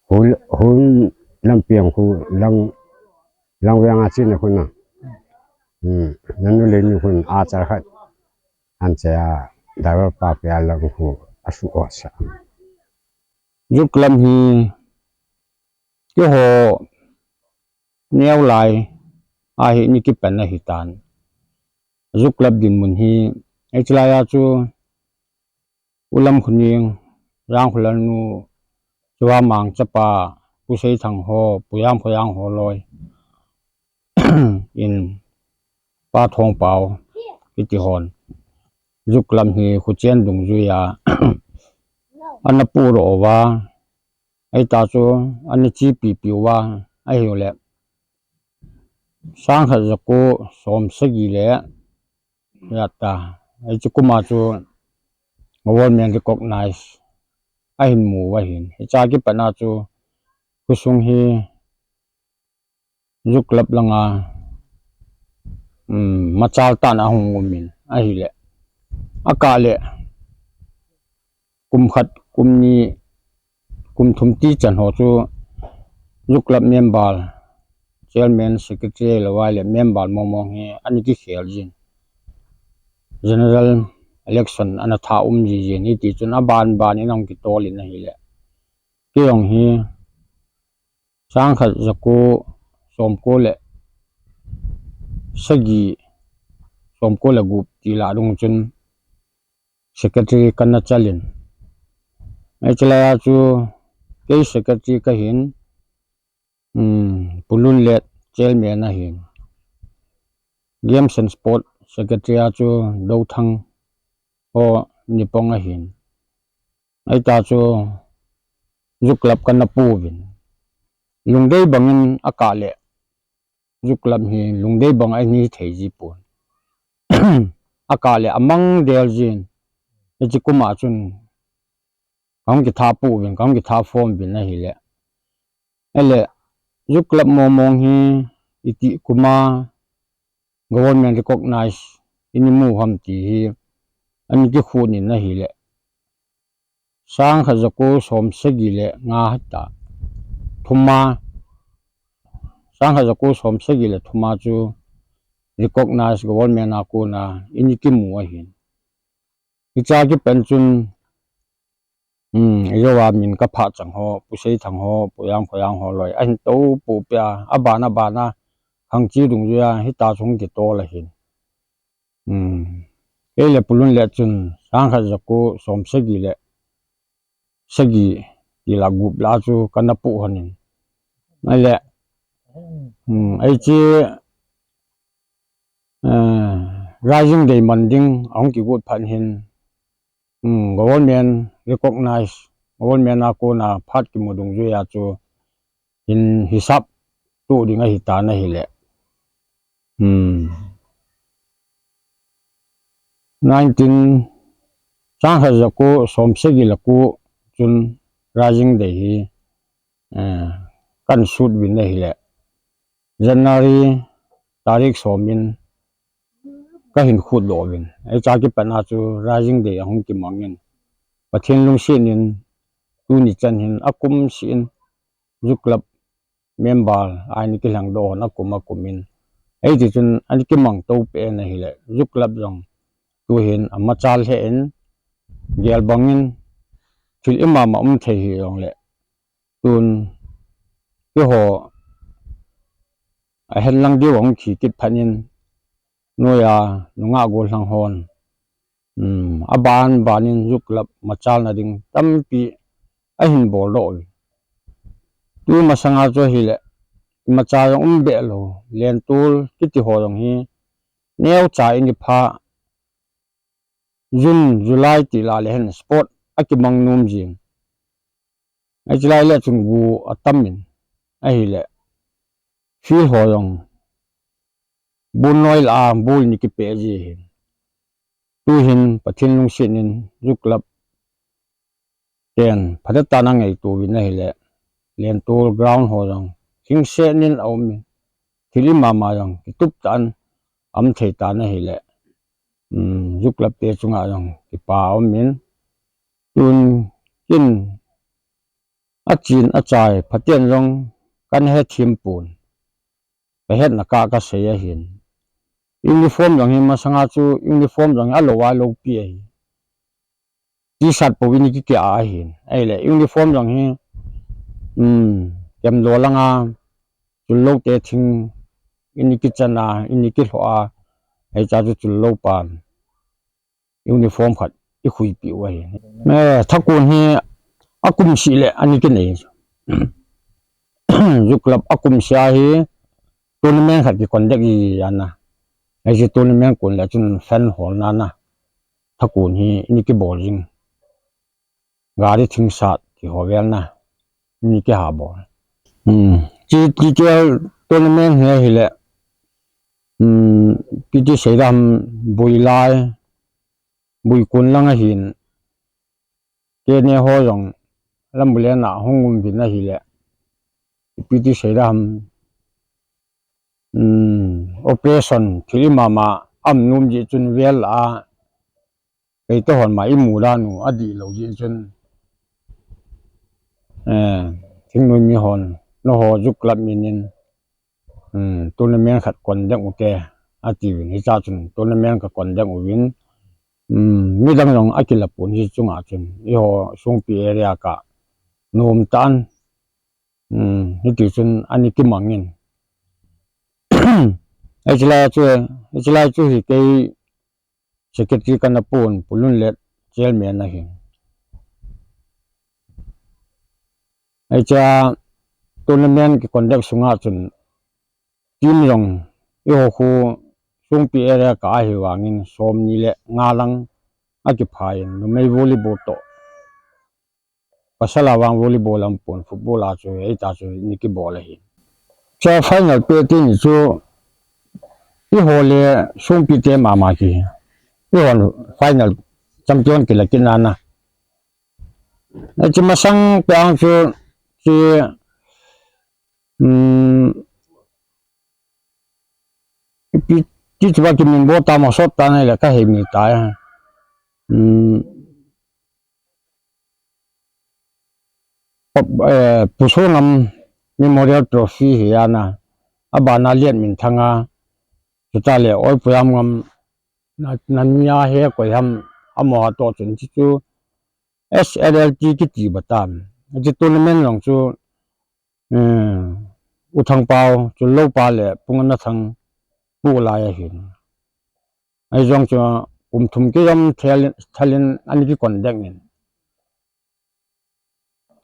Hun, hun lam piang khu, lang, lang weng a chin khu na. Hmm, nanu le ni khu a char khat. An che a, driver pa pe a lang khu, a su o sa. Zuklap hi, Keiho neo lai a hi ni kipan ahi tan. Zuklap dinmun hi, hiche lai a chu U Lamkhoning, Jangkholalnu, Chuamang chapa, Pu Seithang ho, Pu Jamkhoyang ho loi. In Pa Thongpao, kiti hon. Zuklap hi khuchen dungjui a. Ana pu ro va. Ahi ta chu, ana chi pipi uva, ahiu le. Sangkhat jako som sagi le, ya ta. Hiche kum a chu, government recognize, ahin mu uva hin. Hiche a kipat na chu, khosung hi, Zuklap langa, um, machal tan ahung um in, ahile. Akah le, kum khat, kum ni, kum thum ti chan ho chu, Zuklap member, chairman, secretary, lo vai le member mong mong hi, ani kikhel jin. General election ana tha um ji jin, hiti chun aban ban in ahung kitol in ahile. Kei jong hi, Sangkhat jako somko le sagi, somko le gup ti lah dung chun secretary kana chal in. Hiche lai a chu kei secretary kahin, um, Pu Lunlet chairman ahin. Games and Sport secretary a chu Dothang ho Nipong ahin. Ahi ta chu Zuklap kana pu uvin. Lungdei bangin akah le Zuklap hi lungdei bang ahi thei ji pon. Akah le amang del jin. Hiche kum a chun kahung kitha pu uvin, kahung kitha form uvin ahile. Ahile, Zuklap mong mong hi iti kum a government recognize ini mu ham ti hi ani kikhut in ahile. Sangkhat jako som sagi le nga hita. Thum a, sangkhat jako som sagi le thum a chu recognize government a kona ini kimu ahin. Hiche a kipan chun, um, ijou a min kapha chang ho, Pu Seithang ho, Pu Jamkhoyang ho loi. Ahin tou pu pia, aban aban a, khangchi dungjui a, hita chung kitol ahin. Um, kei le Pu Lunlet chun, sangkhat jako som sagi le, sagi, ti lah gup lah chu kana pu hon in. Ahile, um, hiche, eh, Rising Day man ding ahung kigot phat hin, um, government recognize, government a kona phat kimu dungjuia chu hin hisap tu ding ahitan ahile. Hmm. Nineteen, sangkhat jako som sagi le ko chun Rising Day hi, eh, kan sut uvin ahile. January tarik som in ka hin khut doh uvin. Hicha kipat a chu Rising Day ahung kimang in. Pathen lungset in tuni chan hin akum sih in Youth Club member a ani kilhang doh hon akum akum in. Hiti chun ani kimang to pen ahile. Youth Club jong tu hin amachal he in gel bang in thil ima ma um thei hi jong le. Tun, keiho, ahen lang diu ahung khi kit phat in, noiya, nungah gollhang hon. Um, aban, ban in Youth Club machalna ding tampi ahin bol doh uve. Tu masanga chu ahile, machal jong um be lou, lentol kiti ho jong hi, neocha in i pha, June, July ti la le hen sport akimang nom jin. Hiche lai le chun gu atam in ahile. Field ho jong bul noi la a bul ni kipeh ji hin. Tu hin Pathen lungset in Youth Club ten phatah a angaito uvin ahile. Lentol ground ho jong lhingset in aum in. Thil ima ma jong kitup tah in aum thei tan ahile. Um, Youth Club te chunga jong kipa aum in. Tun kin achin achai phaten jong kan he thim pon. Ka hetna kah kasei ahin. Uniform jong hi masanga chu uniform jong hi alou a loupi ahi. T-shirt pou in i kikeh a ahin. Ahile uniform jong hi, um, kemlou langa chul lou te thing in i kichan a, in i kilhoh a, hicha chu chul lou pan uniform khat i khuipeh u ahi. Eh, thakon hi akum sih le ani kinei. Youth Club akum sih a hi tournament khat ki conduct i ana. Hiche tournament kon le chun fan holna na. Thakon hi ini kibol jing. Gari thingsat kiho velna. Ini kiha bol. Hmm. Chi, chi, chi tournament hi ahile. Hmm. Kiti seidam bui lai. Bui kon lang ahin. Kene ho jong lambulen a hung um uvin ahile. Kiti seidam. Hmm. Operation thil ima ma aum nom ji chun vel a. Kei to hon ma imu dan u adih lou jeh chun. Eh, thingnoi mi hon, nangho Youth Club min in, um, tournament khat conduct u te, ati uvin, hicha chun tournament ka conduct uvin, um, midang jong akila pon hiche chunga chun, eiho Songpi area ka nom tan, um, hiti chun ani kimang in. Hiche lai chu, hiche lai chu hi kei Secretary kana pon, Pu Lunlet chairman ahi. Hiche tournament ki conduct sunga chun team jong eiho khu Songpi area ka ahi vangin somni le nga lang akipha in numei volleyball toh. Pasal a vang volleyball aum pon, football a chu, hita chu, ini kibol ahi. Cha final pe ti ni chu, eiho le Songpi te mama ki. Eiho final champion kila kit nana. Hiche masang pe ang chu, chi, um, pi, ti chu ba kimin bol tam, sot tan le ka hei mi ta. Um, Pu, eh, Pu Songam Memorial Trophy hi ana, abana Lianminthang a, chuta le Oipuiamngam, na, nania he koi ham, amaho toh chun chi chu, S L L T kiti ba tam. Hiche tournament jong chu, eh, U Thangpao, Chulloupa le Pu Ngamnathang pu lai ahin. Ahi jong chu kum thum kijom thel, thalin ani ki conduct in.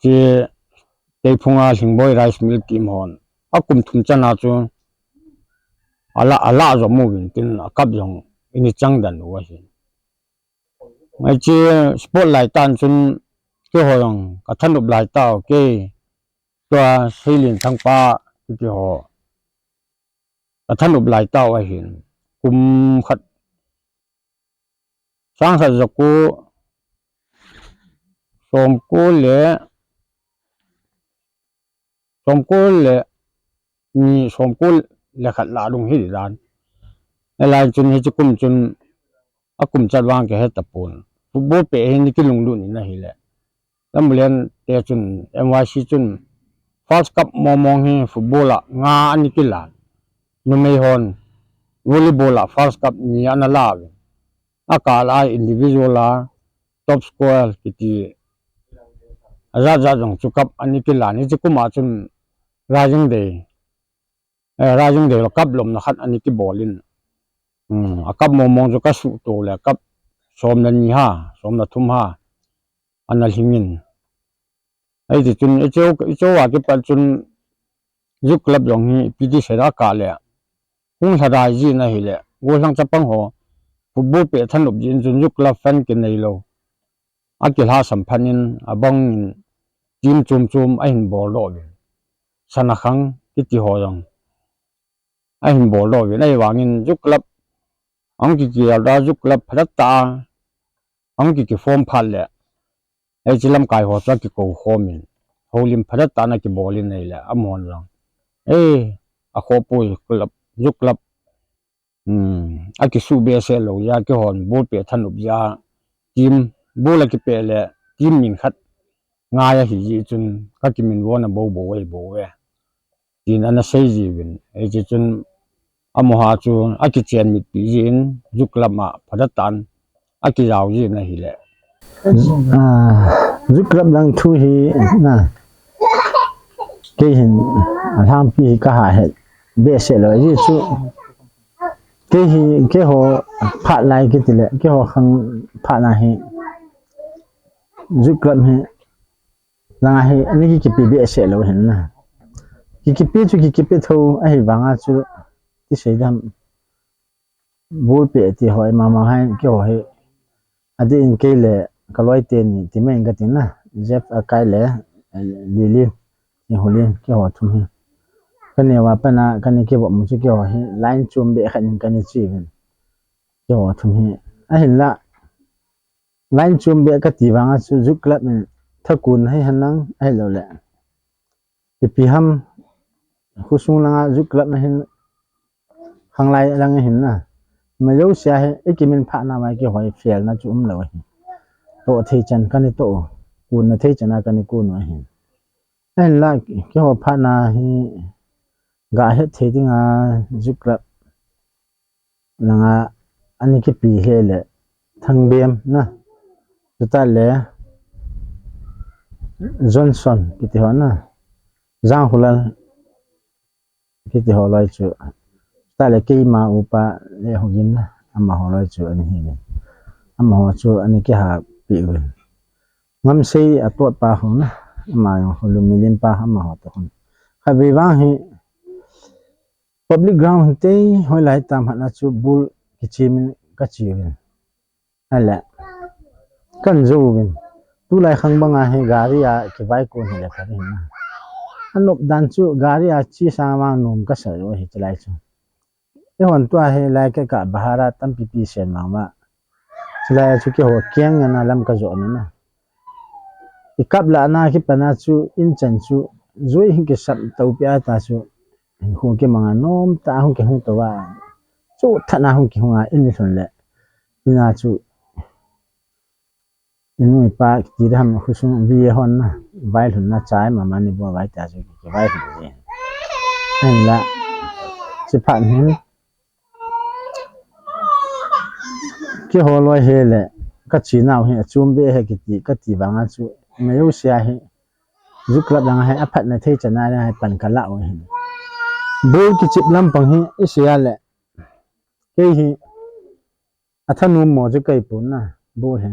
Chi Teiphunga Lhingboi Rice Mill team hon. A kum thum chana chu ala, ala jong mu vin tin a cup jong ini chang dan u ahi. Mai chi sport lai tan chun keiho jong ka thanop lai tau kei tua Seilin Thangpa kiti ho ka thanop lai tau ahin kum khat sang khat jako somko le somko le ni somko le khat la dung hi dan. Elai chun hichi kum chun a kum chat vang ke he tapon. Football pe hin ni kilunglut ni na hi le. Lambulen te chun M Y C chun First Cup momong hi football a nga ani kila. Numei hon volleyball a First Cup ni ana la ve. A kal a individual a top scorer kiti a jat jat jong chu cup ani kila ni chi kum a chun Rising Day eh, Rising Day lo cup lomna khat ani kibol in. Hmm, a cup momong chu ka suh to le cup som le ni ha, som le thum ha, ana lhing in. Ai ti chun i cheu, i cheu a kipat chun youth club jong hi P T sera ka le. Hung lhadai ji na hi le. Golhang chapang ho. Football pe thanop ji in chun youth club fan kinei lo. A kilha samphan in a bang in team chum chum a hin bol do vin. Sana khang kiti ho jong. A hin bol do vin. Ai vang in youth club. Ang ki ki da youth club phadat ta. Ang ki ki form phat le. Ei chi lamkai ho chu a kikou khom in, holim phadat tah in a kibol in ei le, amahon jong. Ei, a khopui club, youth club. Hmm, a kisu behseh lou jeh a, keihon ball pet thanop jeh a, team, ball a kipeh le, team min khat ngai ahi jeh chun, ka kiminvo na bou bou ei bou e. Tin ana sei jiuvin. Hiche chun amaho chu akichen mitpi jin, youth club a phadat tah in akijao jin ahile. Ah, youth club lang thu hi na. Kei hin alhangpi hi kaha het behseh lou. Ajeh chu kei hi, keiho phat lai kiti le, keiho khang phat na hi youth club hi langa hi, ani kikipe behseh lou hin na. Kikipe chu kikipe tho, ahivanga chu, ti sei dam. Ball pet ti hoi mama hai, keiho hi. Adeh in kei le, ka loi teni, ti mai in kati na. Jeff Akai le, Lilin, Nihulin, keiho thum hi. Ka neo a pat na, ka ni kivop mu chu keiho hi, line chom be khat in ka ni chi uvin. Keiho thum hi. Ahinla, line chom be kati vanga chu youth club in thakon hei hanang ahilou le. Ipi ham khosung langa youth club na hin khanglai lang hin na. Majouse a hi ikimin phat na mai kihoi fel na chu umlou ahi. Toh thei chan kani toh u. Kon na thei chan a kani kon u ahi. Ahinla keiho phat na hi ga het thei dinga youth club langa ani kipe he le Thangbem na. Chutah le Johnson kiti ho na. Janghulal kiti ho loi chu. Chutah le keima upa le Hugin na. Amaho loi chu ani hi le. Amaho chu ani kihapi uvin. Ngamsei a totpa ho na. Ama jong ho lum milim pa amaho toh hon. Khatvei vang hi Public ground hinte hoilai tam hatna chu ball kichim in kachi uvin. Ahile, kan jou uvin. Tulai khang banga hi gari a kivai kon hile pha ding na. Anop dan chu gari a chi sang vang nom kasa jou ahi chulai chu. Eihon tua hilai ka, ka bahara tampi pi sen vang ma. Chulai chu keiho kiang ngana lam kajo na na. I kap la na kipat na chu inchan chu jui hin kisap to pi a ta chu. Hung kimanga nom ta hung kihung to va. Chu thana hung kihunga in lhun le. Ina chu inu ipa kiti dam khosung vi hon na. Vai lhun na chai mama ni bo vai ta chu kivai lhun ji. Ahinla. Chuphat hin. Keiho loi hi le, kachi nau hi, achom be hi kiti, kati vanga chu, majouse a hi, youth club langa hi, aphatna thei chan a hi, pan kala u hi. Ball kichip lampang hi, isei a le, kei hi, athanom mo chu kei pon na, ball hi.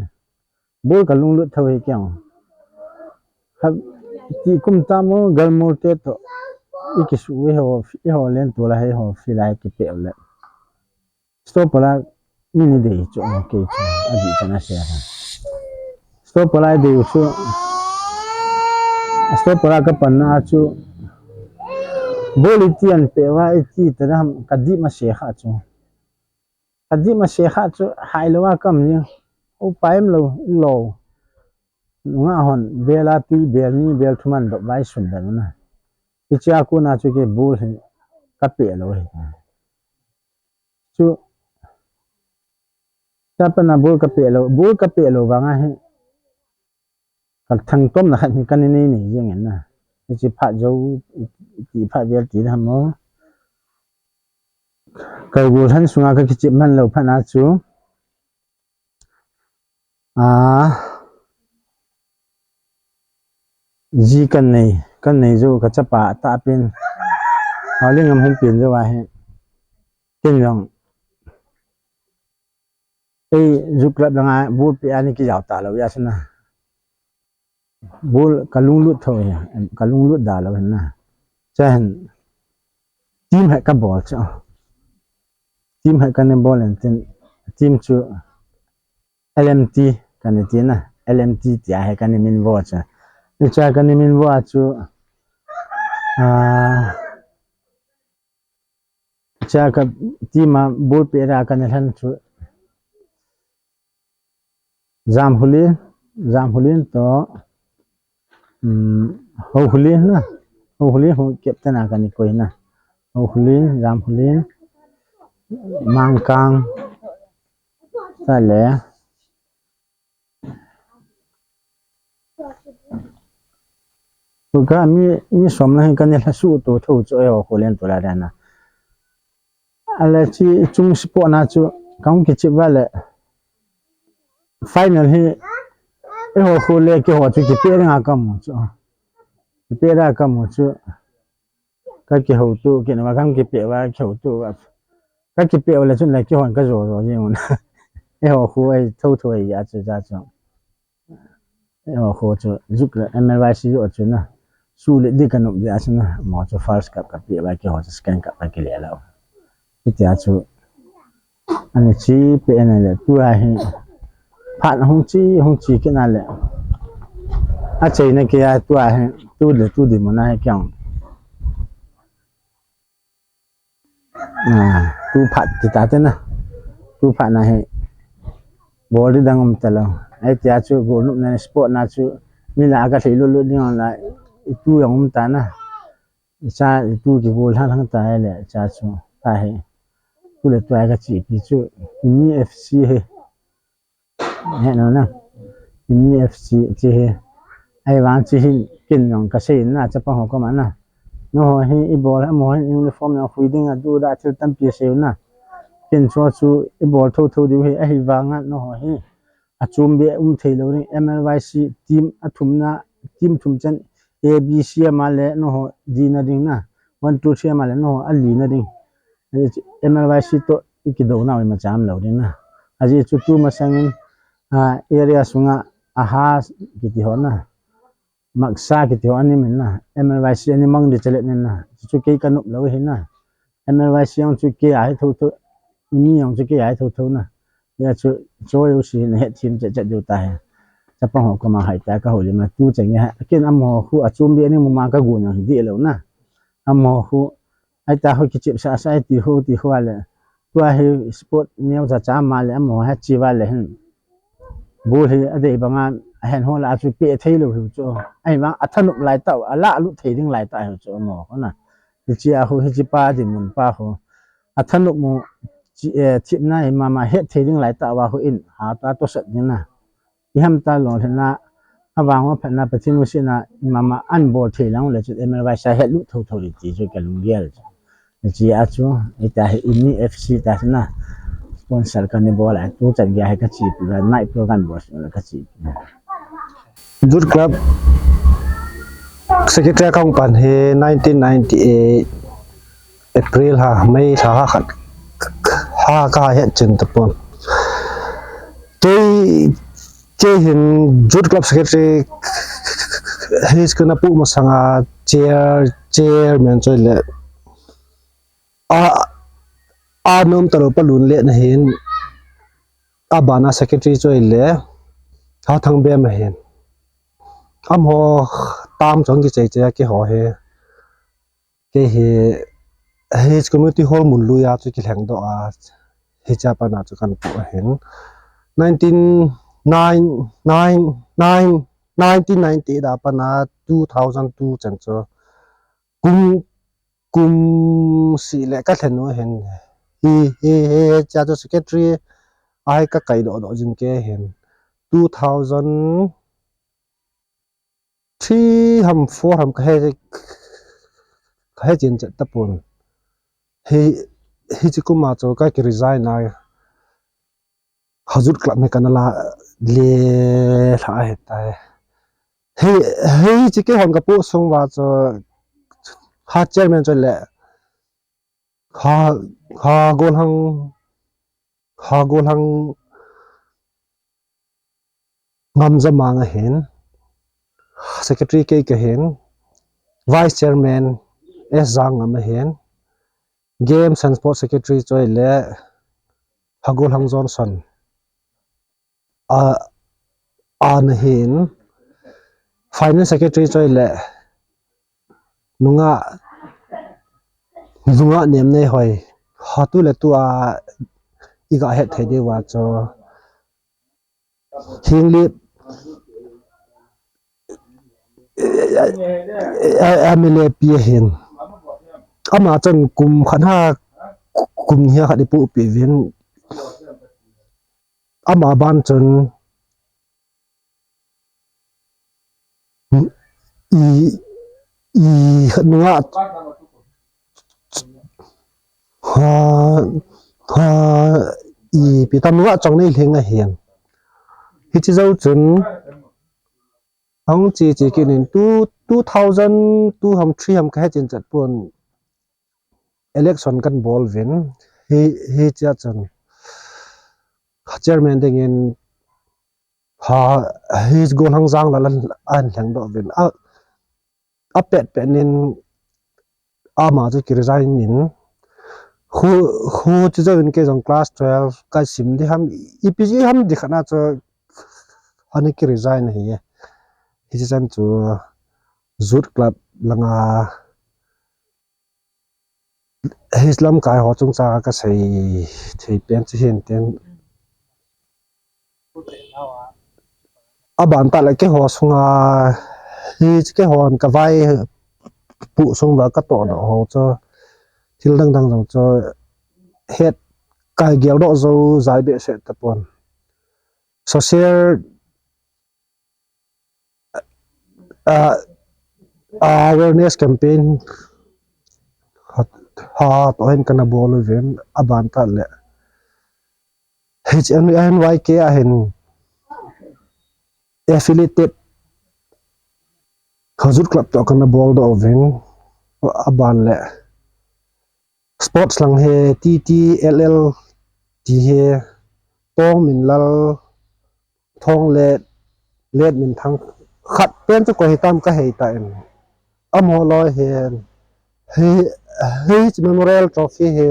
Ball kalunglut tho hi kei. Ha, ti kum tam u, galmol te toh. i kisu i ho, i ho len tu la he ho fi la kipe le. Stopper la mi ni dei chu, okay chu, a di chana se ha. Stopper la dei chu, stopper la ka pan na chu, ball i ti an pe va i ti ta na ka di ma se kha chu. Ka di ma se kha chu, hai lo a kam ni, o paim lo, lo. Nga hon, bel a tui, bel ni, bel thuman dop vai sun dan na. I chia ku na chu ke ball hi, ka pe lo hi. Chu, cha pa na ball ka pe lo, ball ka pe lo vang a hi. Ka thang tom na khat hi ka ni nei nei jeng en na. I chi phat jo, i, i chi phat vel ti na mo. Ka gol han sunga ka kichip man lo phat na chu. A, ji kan nei, kan nei jo ka chapa ta pin. Hauling am hung pin jo a hi. Kin jong. Ei, Youth Club langa ball pe ani ki jao ta lo ya sana. Ball ka lunglut tho ya, ka lunglut da lo na. Cha hin team hai ka bol cha. Team hai ka ne bol en tin team chu L M T ka ne ti na. L M T ti a hai ka ne min vo cha. Ni cha ka ne min vo a chu. Ah, Cha ka team a ball pe ra ka ne lhan chu. Jamhulin, Jamhulin to, um, Hohulin na. Hohulin ho captain a ka ne koi na. Hohulin, Jamhulin, Mangkang, ta le. Ka mi, mi som na hin ka ne la su to tho chu eiho khu len tu la da na. Ale chi chung sport na chu ka hung kichip va le. Final hi eiho khu le kiho chu kipe nga ka mu chu. Kipe ra ka mu chu. Ka kiho tu, kin va kam kipe va kiho tu va. Ka kipe va le chun le kihon ka jo jo jing un. Eiho khu ei tho tho ei a chu ja chu. Eiho khu chu juk le M L Y C jo chu na. Su le di ka nup di a chu na. Mo chu first cup ka pe va kiho chu second cup ka kile la. Iti a chu. Ani chi pe ani le tu a hi. Phat hung chi, hung chi kina le. A chei na ke a tu a hi. Tu le tu di mo na hi kyang. Ah, tu phat ti ta te na. Tu phat na hi. Bol di dang um ta lo. Ai ti a chu gol nup na sport na chu. Mi la ka thei lu lu ding la. I tu yang um ta na. I cha i tu ki gol hang hang ta le cha chu. Ta hi. Tu le tu a ka chi pi chu. Ni F C hi. He no na. Ni F C chi hi. Ai vang chi hin kin jong ka sei na chapang ho koma na. Nangho hi i bol a mo hin uniform na hui ding a du da thil tampi sei na. Kin chu chu i bol tho tho diu hi ahi vang a nangho hi. A chum be um thei lo ding M L Y C team a thum na team thum chan A B C ama le nangho di na ding na. One two three ama le nangho a li na ding. M L Y C to i kido na i ma cham lo ding na. Aji chu tu masang in, ah, area sunga aha kiti ho na. Maksa kiti ho ani min na. M L Y C ani mang di chale nin na. Chu kei ka nup lo hi na. M L Y C ang chu kei a hi tho tho. Ni ang chu kei a hi tho tho na. Ya chu cho yo si na het thim che che diu ta hi. Chapang ho koma hai ta ka ho li ma tu cheng ya. Kin am ho khu a chum bi ani mu ma ka gu na hi di lo na. Am ho khu Ai ta ho kichep sa sa ti ho ti ho le. Tua hi sport neo cha cha ma le amo ha chi va le hin. Ball hi a dei banga a hen ho la chu pe thei lo hi chu. Ai ma a thanup lai ta a la lu thei ding lai ta hi chu mo ho na. Hi chi a ho hi chi pa di mun pa ho. A thanup mu chi e thip na hi ma ma het thei ding lai ta wa ho in ha ta to sat ding na. I ham ta lo thena, a vang wa phatna Pathen u sina, i mama an bol thei lang le chu M L Y sa het lut tho tho le ti chu ka lunggel chu. Ni chi a chu, i ta hi ini F C ta na, sponsor ka ni bol a, tu chan gei hi ka chi pi, night program bol su ka chi pi. Youth Club Secretary ka hung pan hi nineteen ninety-eight April ha, May ha, ha khat, ha ka het chin ta pon. Kei, kei hin Youth Club Secretary hi kana pu masanga chair, chairman chu ahile, a, a nom talou pa Lunlet na hin, abana secretary chu ahile, Hathang Bem ahin. Amaho tam chong kichai chai a keiho hi. Kei hi, hi community hall mun lui a chu kilheng doh a, hiche a pat a chu kana pu ahin. Nineteen nine, nine, nine, nineteen ninety eight a pat a two thousand two chan chu kum, kum seh le ka lhen u ahin. Hi, hi, hi, hiche a chu secretary a hi ka kai doh doh jing kei ahin. Two thousand three ham, four ham ka he, ka he chen chet tapon. Hi, hiche kum a chu ka ki resign a. Hazut Club hi kana la le lha ahitai. Hi, hiche keihon ka pu sung uva chu ha chairman chu le ha, ha Golhang, ha Golhang Ngamjamang ahin, secretary kei kahin, vice chairman S Jangngam ahin, games and sports secretary chu ahile Hagolhang Johnson a, ana hin, finance secretary chu ahile nunga, nunga nem nei hoi, ha tu le tu a i ga het thei diu va chu Hinglip, eh, eh, eh, M L A pi ahin. Ama chun kum khat ha, kum ni khat i pu pi uvin. Ama ban chun i, i khat nunga ha, ha, ipi tam nunga chong nei lhing ahin. Hiche jou chun ahung che che kit in two, two thousand two ham three ham ka he chen chet pon election kan bol uvin. Hi, hiche a chun chairman dingin ha, hi Golhang Janglal an, an lheng doh uvin. A, a pet pet nin ama chu ki resign in. Khu, khu chu jouvin kei jong class twelve ka sim di ham, ipi ji ham di khat na chu ani ki resign ahi. Hiche chan chu Youth Club langa Hi lamkai ho chungchang a ka sei thei pen chu hin tin. Aban tah le keiho sunga, hiche keihon ka vaipoh sung uva ka toh doh ho chu, thil dang dang jong chu het kai gel doh jou jai behseh tapon. Social a, a awareness campaign ha, ha toh hin kana bol uvin, aban tah le H N Y K a hin affiliated Youth Club toh kana bol doh uvin, aban le sports lang hi T T L L ti hi Tongminlal, Thonglet, Letminthang, khat pen chu koi hitam ka hei ta in. Amaho loi hin, hi, hi memorial trophy hi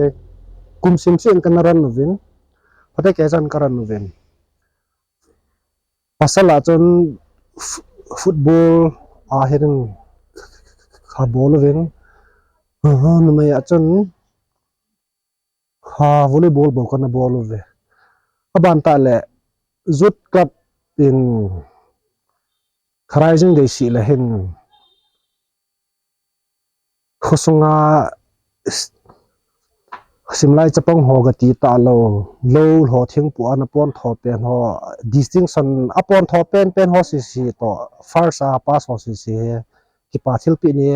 kum sim sim in kana ran uvin. Phatecha chan ka ran uvin. Pasal a chun f-, football a hin ka bol uvin. Numei a chun ha volleyball bou kana bol uve. Aban tah le Youth Club in kharai jing dei sih le hin khosunga s-, simlai chapang ho kati talou, lou ho thingpu ana pon tho pen ho, distinction a pon tho pen pen ho sisi toh, first a pass ho sisi hi kipa thilpeh ni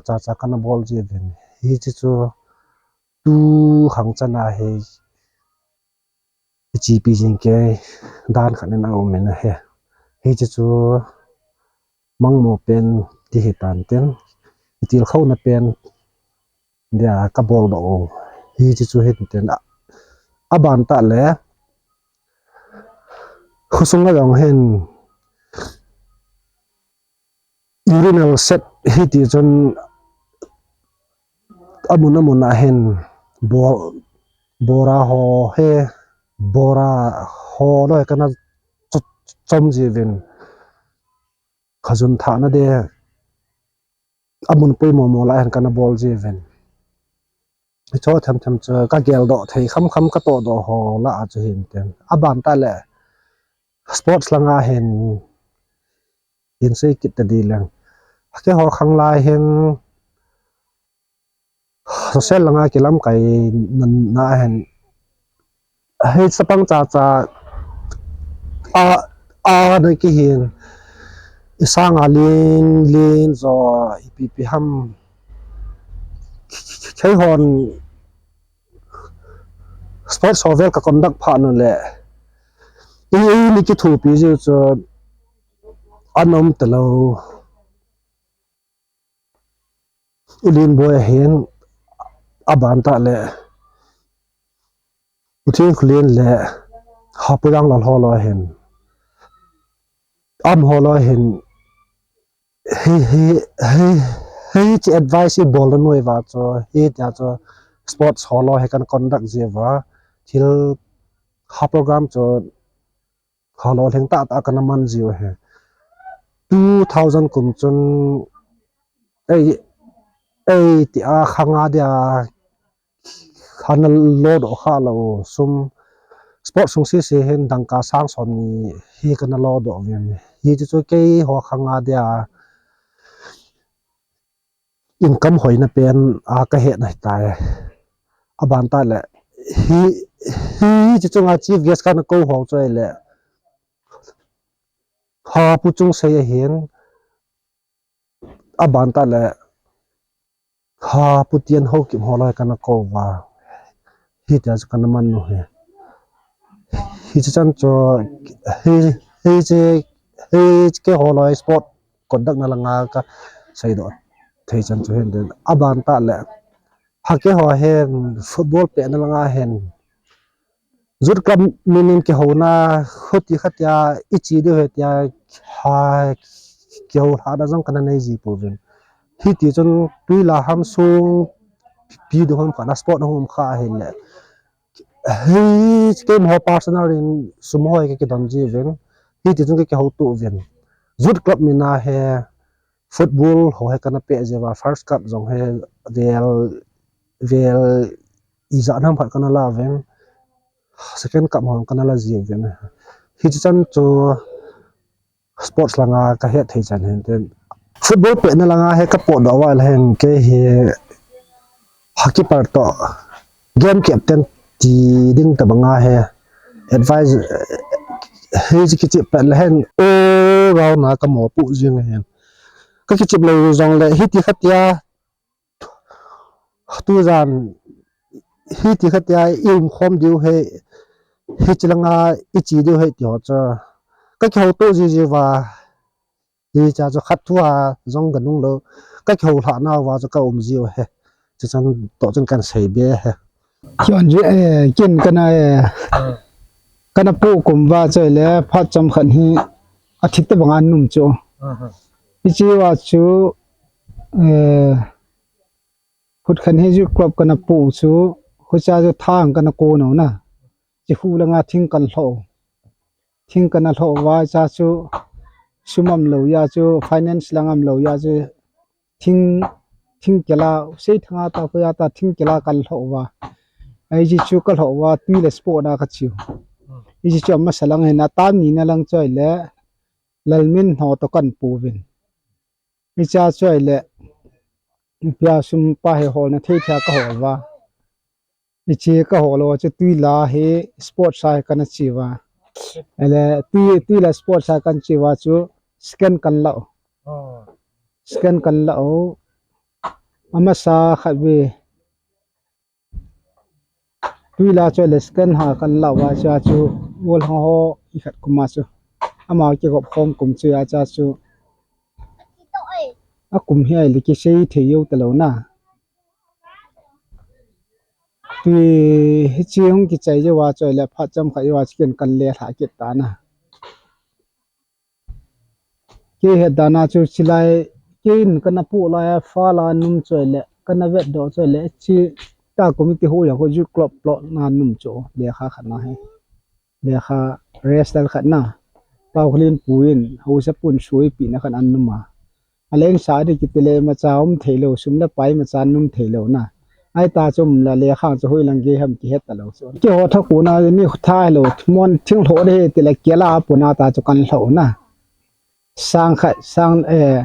cha cha kana bol ji uvin. Hiche chu tu hang chan a hi ichipi jing kei dan khat in aum in ahi. Hiche chu mangmo pen ti hitan tin, itilkhouna pen dia ka bol doh u. Hiche chu hin tin a, aban tah le khosunga jong hin Urinal set hiti chun amun amun a hin bor, bora ho he, bora ho loi kana ch-, chom jiuvin. Khajun thahna de amun poimo mo lah a hin kana bol jiuvin. Hicho them them chu ka geldoh thei kham kham ka tohdoh ho lah a chu hin ten. Aban tah le sports langa hin, hin sei kit ta di leng. Keiho khang lai hin social langa kilamkai na, na hin. Hei sapang cha cha a, a na kihin. Isanga lin, lin jo ipi pi ham. Keihon sports ho vel ka conduct phat nu le. I, i ni kithupi jiu chu anom talou. U Lienboi ahin, aban tah le U Thinkholen le Hapu Janglal ho loi hin, amaho loi hin, hi, hi, hi, hiche advice i bol na noi va chu, hitia chu sports ho loi hi kan conduct jiu va, thil ha program chu ha lolhing tah tah kana man jiu hi. Two thousand kum chun ei, ei tia khanga dia khana lodoh kha lou sum, sports sung sese hin dangka sang som ni hi kana lodoh uvin. Hichu chu keiho khanga dia income hoina pen a ka hetna hitai. Aban tah le hi, hiche chunga chief guest kana kou ho chu ahile Hapu Chungsei ahin, aban tah le Hapu Tienhoukim ho loi kana kou va. Hitia chu kana man nu hi. Hiche chan chu hi, hiche, hiche keiho loi sport conduct na langa ka seidoh thei chan chu hin den. Aban tah le ha keiho hin football pehna langa hin youth club min in kihouna, khuti khatia ichi diu hitia, ha, kihoulhahna jong kana nei ji pouvin. Hiti chun tui la ham sung pi diu ham kana sport hung um kha ahile. Hi, keimaho personal in sum ho hi ka kidon jiuvin. Hiti chun ka kihouto uvin. Youth club min a hi football ho hi kana peh jiuva, first cup jong hi vel, vel ijat ham khat kana la uvin. Second cup ho kana la jiuvin. Hiche chan chu sports langa ka het thei chan hin ten. Football pehna langa hi ka potdoh uva ahile hin kei hi ha keeper toh game captain ti ding tabanga hi advice, hiche kichep pet le hin all round a ka mopoh jing ahin. Ka kichep lou jongle hiti khatia tujan hiti khatia i umkhom diu hi, hiche langa ichi diu hi ti ho chu ka kihouto ji jiuva. Hiche chu khat thua jong ka nung lou, ka kihoulhah nauva chu ka um jiu hi. Chuchan toh chun kan sei be hi. Kion ji, eh, kin kana, eh, kana poh kum uva chu ahile phat chomkhat hi athip tabanga num chu. Hiche uva chu, eh, khut khat hi youth club kana poh chu, khucha chu thang kana kon u na. Chi khu langa thing kan lhoh. Thing kana lhoh uva cha chu sum umlou a chu, finance lang umlou a chu, thing, thing kila, sei thanga ta, khoa ta, thing kila kan lhoh uva. Hiche chu ka lhoh uva, tui le sport a ka chiu. Hiche chu amasa lang hin, atam nina lang chu ahile, Lalminho toh kan pouvin. Hiche chu ahile, ipi a sum pa hi holna thei thei a ka hol uva. Hiche ka hol uva chu tui la hi sports a hi kana chiuva. Ahile tui, tui la sports a kana chiuva chu second kan la u. Second kan la u. Amasa khat ve. Tui la chu ahile second ha kan la uva chu, chu Wolhang ho ikhat kum a chu. Ama kigop khom kum chu a cha chu. Akum hi ahile kisei thei jou talou na. Tui hiche hung kichai jouva chu ahile phat chomkhat jouva chu ken kan le lha kit ta na. Kei het dan a chu chilai Kein kana pu lai a fa la num choi le, kana vet do choi le, chi ta committee ho ya ho ju club plot na num cho, lekha khat na he. Lekha restal khat na. Pau khlin puin, ho sa pun sui pi na khan an num a. Aleng sa di kiti le macha um thei lo, sum le pai macha num thei lo na. Ai ta chum la lekha chu hoi lang ge ham ki het ta lo chu. Ki ho tha ku na ni tha lo, mon thing lo de ti le kela pu na ta chu kan lo na. Sang khat, sang, eh,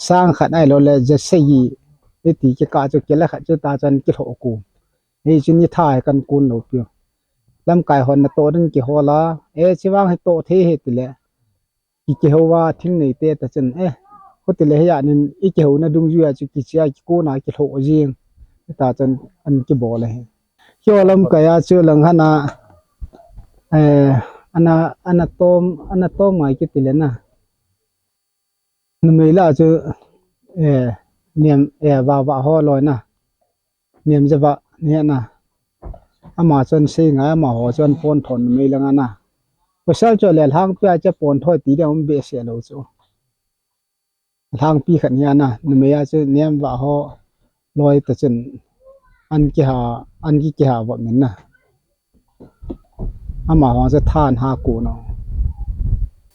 sang khat ai lo le, je sei, e ti ki ka chu kila khat chu ta chan ki lo ku. Hei chu ni tha kan kun lo piu. Lamkai hon na to den ki ho la, e chi vang he to the he ti le. Ki ki ho wa thing nei te ta chan, eh, ko ti le he ya nin, i ki ho na dung ju ya chu ki chia ki ko na ki lo jing. Ta chan an ki bo le he. Kio lamkai a chu lang hana, eh, ana, ana tom, ana tom ngai ki ti le na. Numei la chu, eh, niam, eh, va va ho loi na. Niam je va, ni na. Ama chun sei ngai, ama ho chun pon thon numei lang ana. Pasal chu le lhang pia che pon thoi ti de um be se lo chu. Lhang pi khat ni ana, numei a chu niam va ho loi ta chun an ki ha, an ki ki ha va min na. Ama ho chu than ha ku no.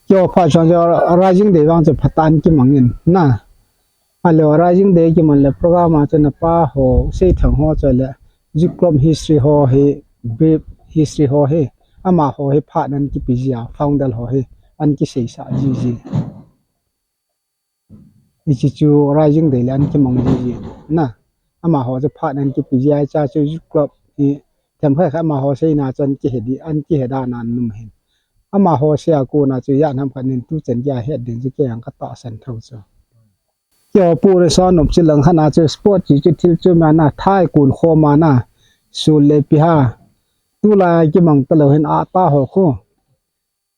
Kio pha chon jo rising day vang chu phatan ki mangin na. Alo rising day ki man le program a chu na pa ho, sei thang ho chu le, Youth Club history ho hi, brief history ho hi, ama ho hi phat nan ki pi ji a, founder ho hi, an ki sei sa ji ji. Hichi chu rising day le an ki mang ji ji na. Ama ho chu phat nan ki pi ji a, cha chu Youth Club hi, them khai kha ama ho sei na chu an ki he di, an ki he da nan num hin. Ama ho sei a ko na chu ya nam khan nin tu chen ki a het ding chu ke ang ka ta san thau chu. Kio pu re sa nop chi lang hana chu sport chi chu thil chu ma na thai kun kho ma na su le pi ha. Tu la ki mang ta lo hin a ta ho khu.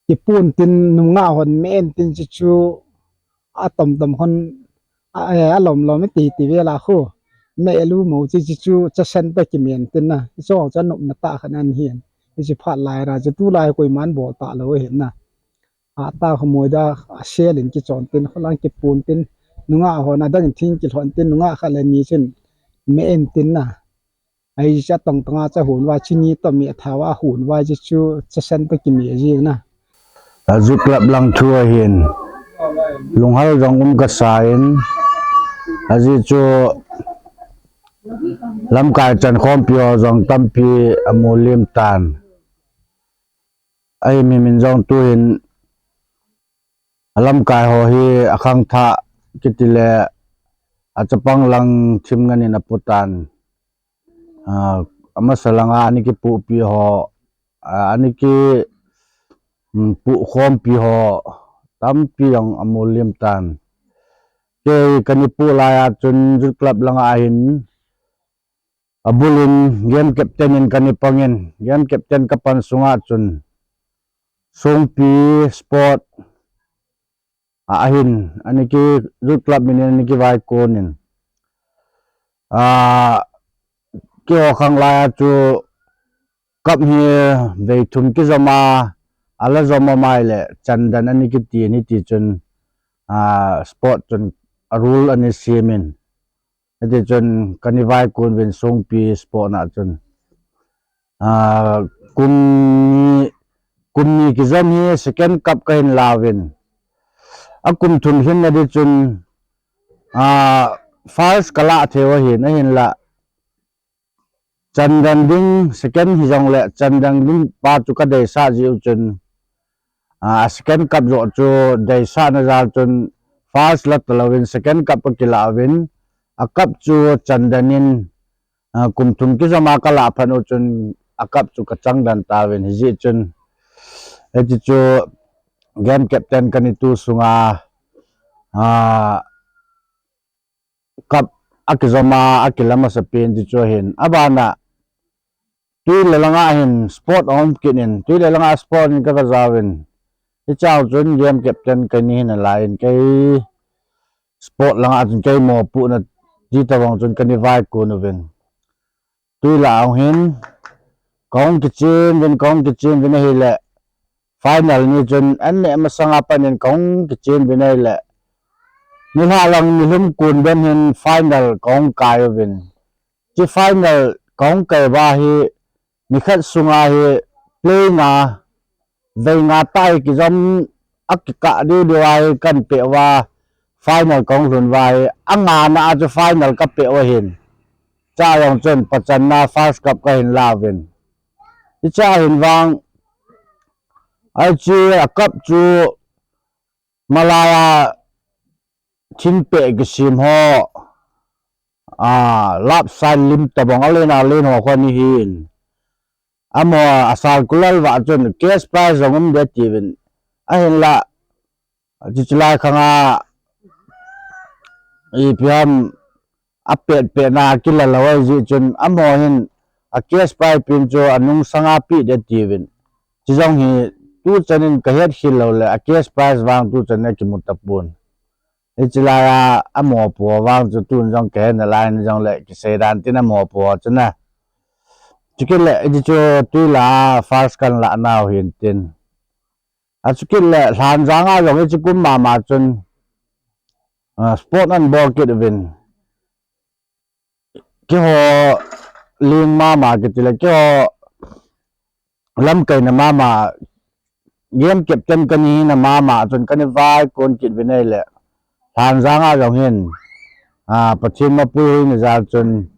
Ki pun tin nunga hon men tin chi chu a tom tom hon a, eh, a lom lom ti ti ve la khu. Me lu mo chi chi chu cha sen ta ki men tin na. Cho cha nop na ta khan an hian. Chi phat lai ra chu tu lai koi man bol ta lo hin na. A ta khamoi da a sel in ki chon tin, kholang ki pun tin, nunga hon a dang thing ki lhon tin, nunga kha le ni chun me en tin na. Ai cha tong tonga cha hun va chini to mi tha va hun va chi chu cha sen to ki mi jing na. A Youth Club lang thu a hin lunghal jong um ka sa in, a ji chu lamkai chan khom pi ho jong tampi a mu lim tan. Ahi mi min jong tu hin a lamkai ho hi a khang tha kiti le a chapang lang thim ngan in a pu tan. A, a masa langa ani ki pu pi ho, a, ani ki, mm, pu khom pi ho tampi jong a mu lim tan. Kei kani pu lai a chun Youth Club langa hin a bul in game captain in kani pang in, game captain ka pan sunga chun Songpi sport a, a hin, ani ki Youth Club min in ani ki vai kun in. A, ki ho khang lai a chu cup hi vei thum ki jom a, a la jom a mai le chandan ani ki ti ni ti chun, a, sport chun a rule ani siam in. Hiti chun kani vai kun vin Songpi sport na chun. A, kum ni, kum ni ki jom hi second cup ka hin la vin. A kum thum hin na di chun, a, first ka la thei a hin, a hin la. Chandan ding second hi jong le, chandan ding pa chu ka dei sa ji u chun. A, second cup jo chu dei sa na jal chun first la ta lo vin second cup ka ki la vin. A cup chu chandan in, a, kum thum ki jom a ka la phan u chun a cup chu ka chang dan ta vin hi ji chun. Hiti chu game captain kani tu sunga, a, cup a ki jom a, a ki la masa pen ti chu hin. A bana, tui le langa hin sport a um kit in, tui le langa sport in ka ka ja vin. Hi chau chun game captain kani hin a la in kei sport langa chun kei mo pu na ti ta vang chun kani vai kun u vin. Tui la ong hin, kong ki chin vin, kong ki chin vin a hi le. Final ni chun an ne masanga pan in kong ki chin vin a hi le. Nilhah lang nilhum kun ben hin final kahung kai uvin. Hiche final kahung kai uva hi, nikhat sunga hi play nga, vei nga tah hi kijom a kikah diu diu a hi kahin peh uva, final kahung lhun uva hi, angana a chu final kapeh u ahin. Chua jong chun pachanna first cup kahin la uvin. Hichea hin vang, hiche a cup chu malaiya thingpeh kisem ho, a, lap sign lim tabang alen alen ho kho ahin. Amaho a circular vah chun cash prize jong um ding atiuvin. Ahinla, chuche lai khanga, ipi ham, apet pet na kila lou ahi jeh chun, amaho hin a cash prize pen chu anungsanga peh ding atiuvin. Chujong hi tuchan in kahet khel lou le, a cash prize vang tuchan in akimu tapon. Hiche laiya, amaho pu vang chu tun jong kahe nalai in jongle, kisei dan tin amaho pu chu na. Chukit le, hiche chu twi la a first kahin lah nau hin tin. Achukit le, Lhanjang a jong hiche kum mama chun, a, sport ahin bol kit uvin. Keiho ling mama kiti le, keiho lamkaina mama, game captain kana hina mama chun kana vaikon kit uvin ahile, Lhanjang a jong hin, a, Pathen mapuihoina jal chun,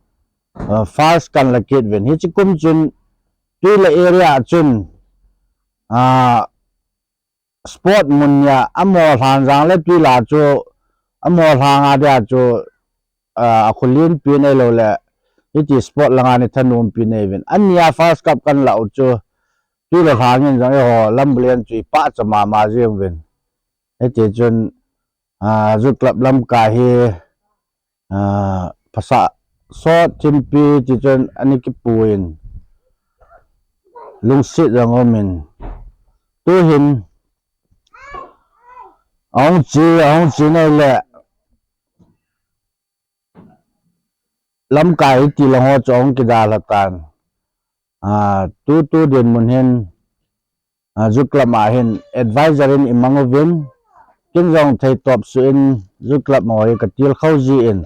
a, first kahin la kit uvin. Hiche kum chun, twi la area chun, a, sport mun nia, amaho Lhanjang le twi la chu, amaho lhanga dia chu, a, akholen pen ahilou le, hiti sport langa ni thanom pen ahiuvin. Ania first cup kahin lah u chu, twi la lhang in jong eiho Lambulen chu ipachat mama jeng uvin. Hiti chun, a, Youth Club lamkai hi, a, phasah sot thimpi ti chun ana kipu in, lungset jong um in, tuhin, ahung che, ahung che nai le, lamkai hiti lang ho chu ahung kidalha tan. A, tutu dinmun hin, a, Youth Club a hin advisor in imang uvin, ken jong theitop suh in Youth Club ho hi katilkhou jin.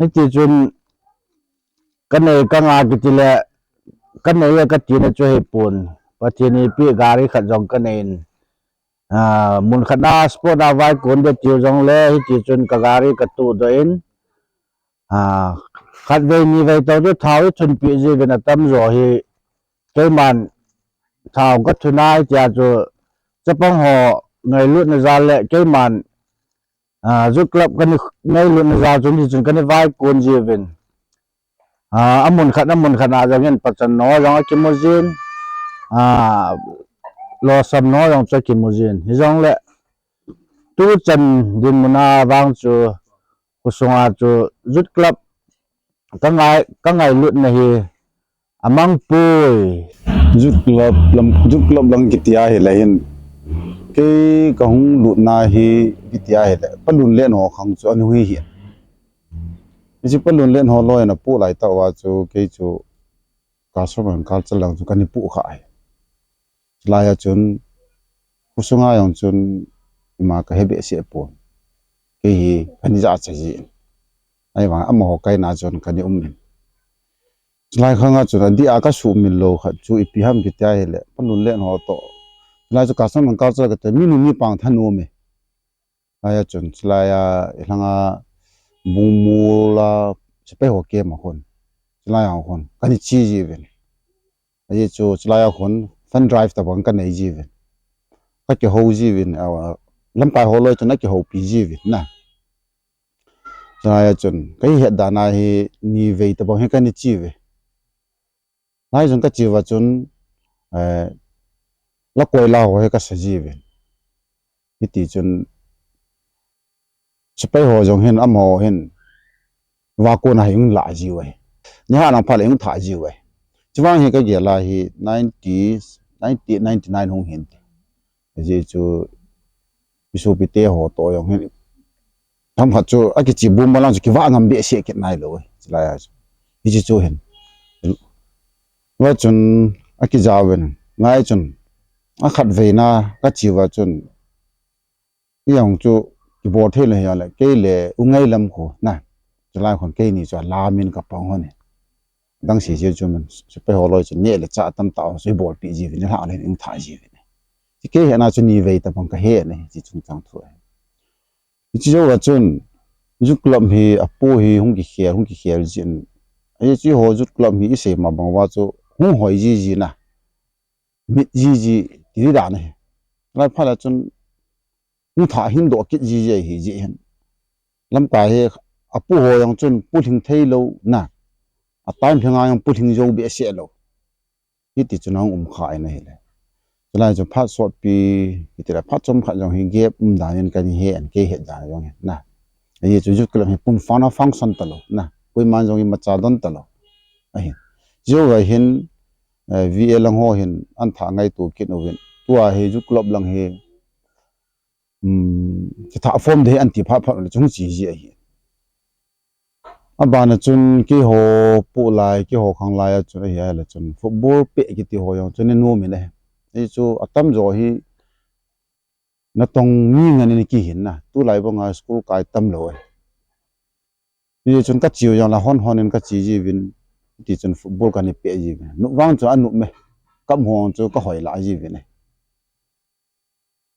Hiti chun kanei kanga kiti le, kanei e katina chu hipon. Pathen in eipeh gari khat jong kanei in. A, mun khat a sport a vaikon ding tiu jongle, hiti chun ka gari katohdoh in. A, khatvei nivei toh chu thao ithunpeh jiuvin atamjo hi. Keiman thao kathun a hitia chu chapang ho ngailutna jal le keiman, a, Youth Club kana ngailutna jal chun hichun kana vaikon jiuvin. A, amun khat, amun khat a jong hin pachanna jong akimu jin. A, lolhinna jong chu akimu jin. Hijongle, tuchan dinmun a vang chu, khosunga chu Youth Club kangai, kangailutna hi amangpoi. Youth Club lam, Youth Club lang kiti ahile hin, kei kahung lutna hi kiti ahile, Pa Lunlen ho khang chu ana hui hin. Hiche Pa Lunlen ho loi ana pu lai tah uva chu, kei chu Custom and Culture lang chu kana pu kha ahi. Chulai a chun, khosunga jong chun, ima kahe behseh pon. Kei hi kana jachat jin. Ahivang amaho kaina chun kana um in. Chulai khanga chun adih a kasumil lou khat chu ipi ham kiti ahile, Pa Lunlen ho toh. Chulai chu Custom and Culture kati, minu mipa thanom e. Laiya chun, chulaiya, ilanga Bungmul a, sepai ho camp a khun. Chulaiya khun, kana che jiuvin. Ajeh chu, chulaiya khun, fund drive tabang kanei jiuvin. Kakihou jiuvin, a, lamkai ho loi chun akihoupi jiuvin, na. Chulaiya chun, kahet dan a hi, nivei tabang hi kana che uve. Lai jong kache uva chun, eh, la koila ho hi kasa jiuvin. Hiti chun, sepai ho jong hin, amaho hin, vaikon a hi hung la jiuve. Nilhah lang phat le hung thah jiuve. Chuvang hi kagel a hi ninety, ninety, ninety-nine hung hin ti. Ajeh chu, isopi te ho toh jong hin. Themkhat chu, akiche bum bang lang chu, kivah ngam behseh kit nailou e. Chulaiya chu. Hiche chu hin. Hua chun, akija uvin. Ngai chun, akhatvei na, kache uva chun. Ijong chu, kibol thei lou hi le, kei le u ngai lam khu na. Chulai khun keini chu alamin kapang hon e. Dang si ji chu min, sepai ho loi chu neh le chah tamtah ho chu bolpi ji uvin, lha le ing tha ji uvin. Ti kei hena chu ni vei tabang kahe ne, ti chungchang thu e. Hiche jou a chun, youth club hi, apu hi, hung kikhel, hung kikhel jin. Hiche ho youth club hi, isei ma bang uva chu, hung hoi jiji na. Mit jiji, ti di dan ahi. Lai phat a chun, hung tha hin doh kit jiji ahi ji hin. Lamkai hi, apu ho jong chun, pulhing thei lou na. Atam lhinga jong pulhing jou behseh lou. Hiti chun ahung um kha in ahile. Chulai chu phat sotpi, hiti le phat chomkhat jong hi gap um dan in kahin he an kei het dan jong hin na. Ahi chu youth club hi pumfana function talou na. Koiman jong imacha don talou. Ahi. Jou va hin, eh, V A lang ho hin an tha ngaito kit uvin. Tua hi youth club lang hi, um, kitha form de an ti phat phat le chung chi ji ahi. Abana chun keiho pu lai, keiho khang lai a chun ahi a le chun football peh kiti ho jong chun i nom in ahi. Hichu atam jo hi natong mi ngen in kihin na. Tulai banga school kai tam lou ahi. Hichun kache u jong la hon hon in kache ji uvin. Ti chun football kana peh ji uvin. Nop vang chu anop me. Kam hong chu kahoi la ji uvin ahi.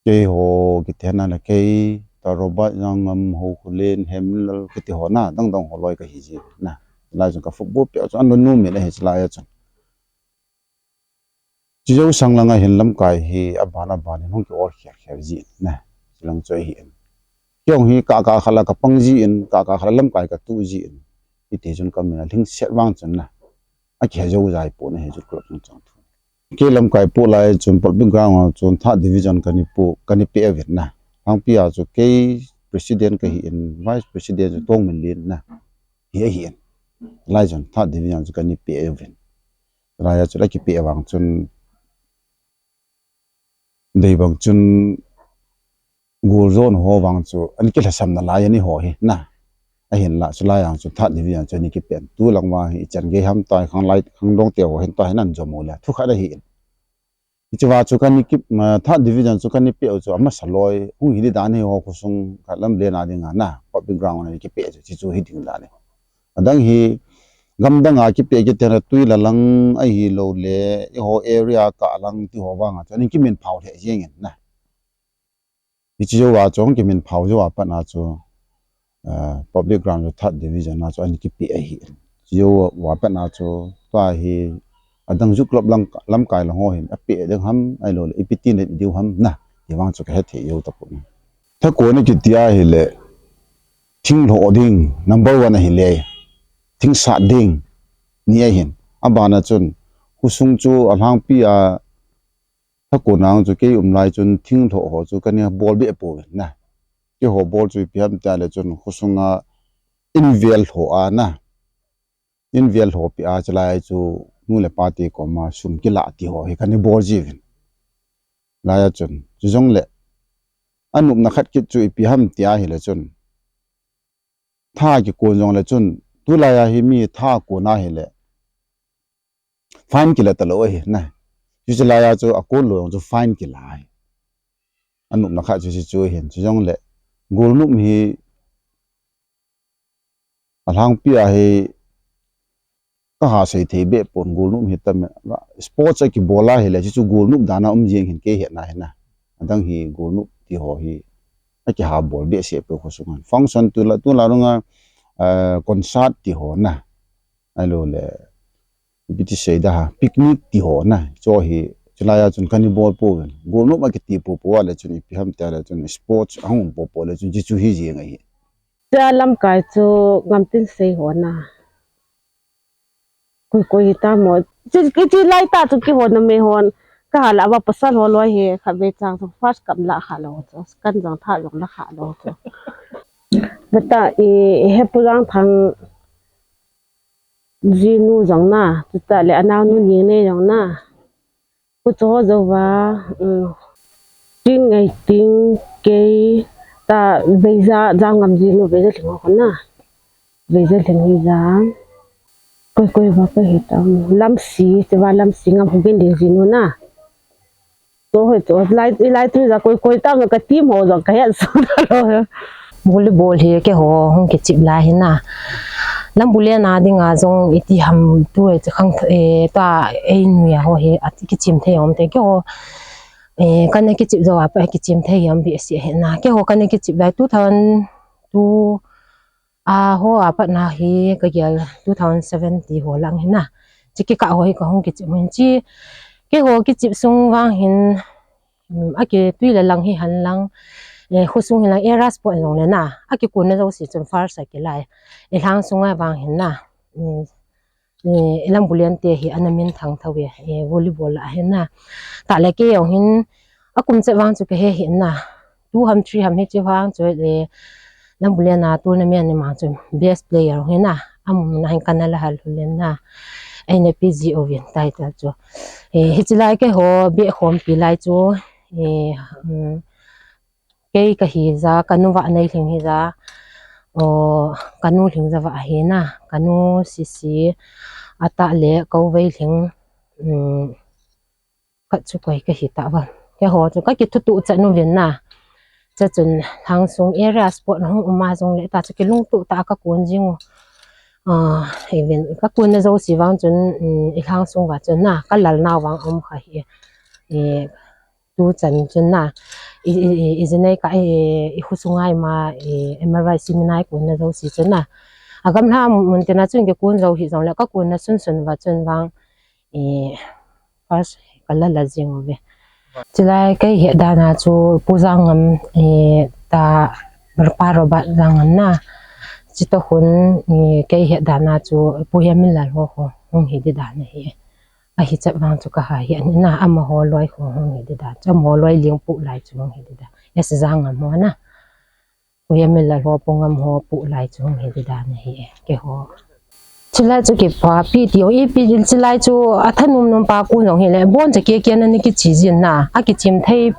Keiho kiti hena le kei, ta Robert Jangam, Hokhulen, Hemlal kiti ho na, dang dang ho loi kahi ji na. Lai chun ka football peh chu an nom in ahi chulai a chun. Chujou sang langa hin lamkai hi aban aban in hung ki ol khel khel ji na. Chulang chu ahi in. Kei jong hi kah kah khat la kapang ji in, kah kah khat la lamkai katu ji in. Hiti chun kamin a lhingset vang chun na. Akihe jou jai pon ahi youth club chungchang thu. Kei lamkai pu lai chun Public Ground a chun third division kana pu, kana peh uvin na. Lhangpi a chu kei president kahi in, vice president chu Tongminlen na. Hi ahi in. Lai chun third division chu kana peh uvin. Lai a chu la kipeh vang chun dei bang chun gol jon ho vang chu an kilhasam nalai ani ho hi na. Ahinla chulai a chu third division chu ani kipen. Tulang vang hi ichan gei ham tai, khang lai, khang dong te ho hin tai nan jom u le. Thu khat ahi in. Hiche va chu kana ki, ma, third division chu kana peh u chu amasa loi. Hung hi di dan hi ho khosung khat lam le na dinga na. Public Ground a kipeh chu, hichu hi ding dan hi. Adang hi, gamdang a kipeh kiti na tui la lang ahilou le, eiho area kah lang ti ho vang a chu, ani kimin phao lheh jeng in na. Hiche jou a chu, kimin phao jou a pat na chu, eh, Public Ground chu third division a chu, ani kipeh ahi. Hiche jou a pat na chu, tua hi, adang youth club lang, lamkai lang ho hin, apeh ding ham, ahilou le, ipi ti na diu ham na, ti vang chu kahe thei jou tapon. Thakon a kiti ahile, thing lhoh ding, number one ahile, thing sat ding, ni ahin. Abana chun, khosung chu alhangpi a, thakon a chu kei um lai chun thing lhoh ho chu kana bol be pouvin na. Keiho bol chu ipi ham tia le chun khosung a in vel lhoh a na. In vel lhoh pi a chulai chu nu le pa te koma sum kila ti ho hi kana bol ji uvin. Lai a chun, chujongle, anopna khat kit chu ipi ham tia hile chun. Tha kikon jongle chun, tulai a hi mi tha kon ahile. Fine kila talou ahi, na. Hiche lai a chu akon lou jong chu fine kila ahi. Anopna khat chu hichu ahin, chujongle. Golnop hi, alhangpi a hi, kaha sei thei be pon golnop hi tam e. Sports a kibol ahile, hichu golnop dan a um jeng hin kei hetna hi na. Adang hi golnop ti ho hi, akiha bol behseh poi khosung a. Function tula, tula runga, eh, concert ti ho na. Ahilou le, ipi ti sei da ha, picnic ti ho na. Chu hi, chulai a chun kana bol pouvin. Golnop a kiti popo a le chun ipi ham tia le chun sports ahung popo le chun hichu hi jeng ahi. Tua lamkai chu Ngamtinsei ho na. Koi koi hi tam o. Chi, chi lai ta chu kihon na me hon. Kaha la va pasal ho loi hi khatvei chang chu first kam la kha lou chu. Second jong third jong la kha lou chu. Bata i, i hepu jang thang jinu jong na. Chuta le anaonu Ningnei jong na. Pu Choho jouva, um, Tin Ngaiting, kei, ta Veija, Jangam jinu Veija Lhing ho na. Veija Lhing hi jang. Koi koi va koi hi ta, um, Lamsi, chuva Lamsi Ngamhogin Lhing jinu na. Chu hoi chu lai, lai tu ja koi koi tam ka team ho jong ka het su ta lo. Volleyball hi keiho hung kichep lai hi na. Lambu le na dinga jong iti ham tu e chi khang e ta e nuia ho hi ati kichem thei um te keiho. E, kana kichep jo a pa kichem thei um bi si he na. Keiho kana kichep lai two thousand two a ho a pat na hi ka gel two thousand seven ti ho lang hi na. Chi kikah ho hi ka hung kichep mun chi. Keiho kichep sung vang hin, um, a kitui le lang hi han lang, eh, khosung hi lang area sport jong le na. A kikun na jo si chun first a kilai. I lhang sunga vang hin na. Um, eh, i Lambu Lian te hi ana min thang tho e, eh, volleyball a hin na. Ta le kei jong hin a kum chet vang chu ka he hin na. Two ham three ham hi chi vang chu le Lambu Lian a tournament ni mang chu best player hin na. Amun na hin kana la hal hu len na. Ai na P G O win title chu. Eh, hi chi lai keiho be khom pi lai chu. Eh, um, Kei ka hi ja, ka nu va nei lhing hi ja, o, ka nu lhing ja va hi na, ka nu sisi, a ta le ko vei lhing, um, ka chu koi ka hi ta va. Keiho chu ka kithutu cha nu vin na. Cha chun lhang sung area sport hung um a jong le ta chu kilungtu ta ka kun jing u. Ah, hi vin ka kun na jo si vang chun, um, i lhang sung va chun na, ka lal nau vang um kha hi. I, Tu chan chun na, i, i, i, i jinei ka, i, i khusunga ima, i, M R Y seminar i kunna jo si chun na. A gamla mun tina chun kikun jo hi jong le, ka kunna sunsun va chun vang, i, first ka la la jing uve. Chilai kei hi dana chu Pu Jangam, i, ta Pa Robert Jangam na. Chito hun, i, kei hi dana chu Pu Hemilal ho ho, hung hi di dana hi. Ahi chet vang chu ka ha hi ani na amaho loi ho hung hi di da. Chu amaho loi ling pu lai chu hung hi di da. S Jangam ho na. Pu Hemilal ho Pu Ngam ho pu lai chu hung hi di da na hi e. Keiho. Chilai chu kipa pi ti o i pi chilai chu a thanum num pa kun jong hi le bon cha ke ke na ni kichi jin na. A kichim thei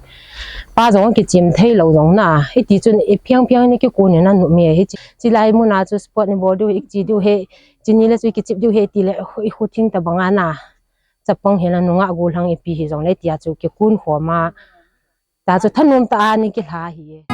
pa jong kichim thei lo jong na. I ti chun i phiang phiang ni kikun ni na nu mi hi chi. Chilai muna chu sport ni bol diu i chi diu he. Chini le chu i kichip diu he ti le i khu thing ta banga na. Chapang hi la nunga gollhang ipi hi jong le tia chu kikun khoma. Ta chu thanum ta a ni kilha hi e.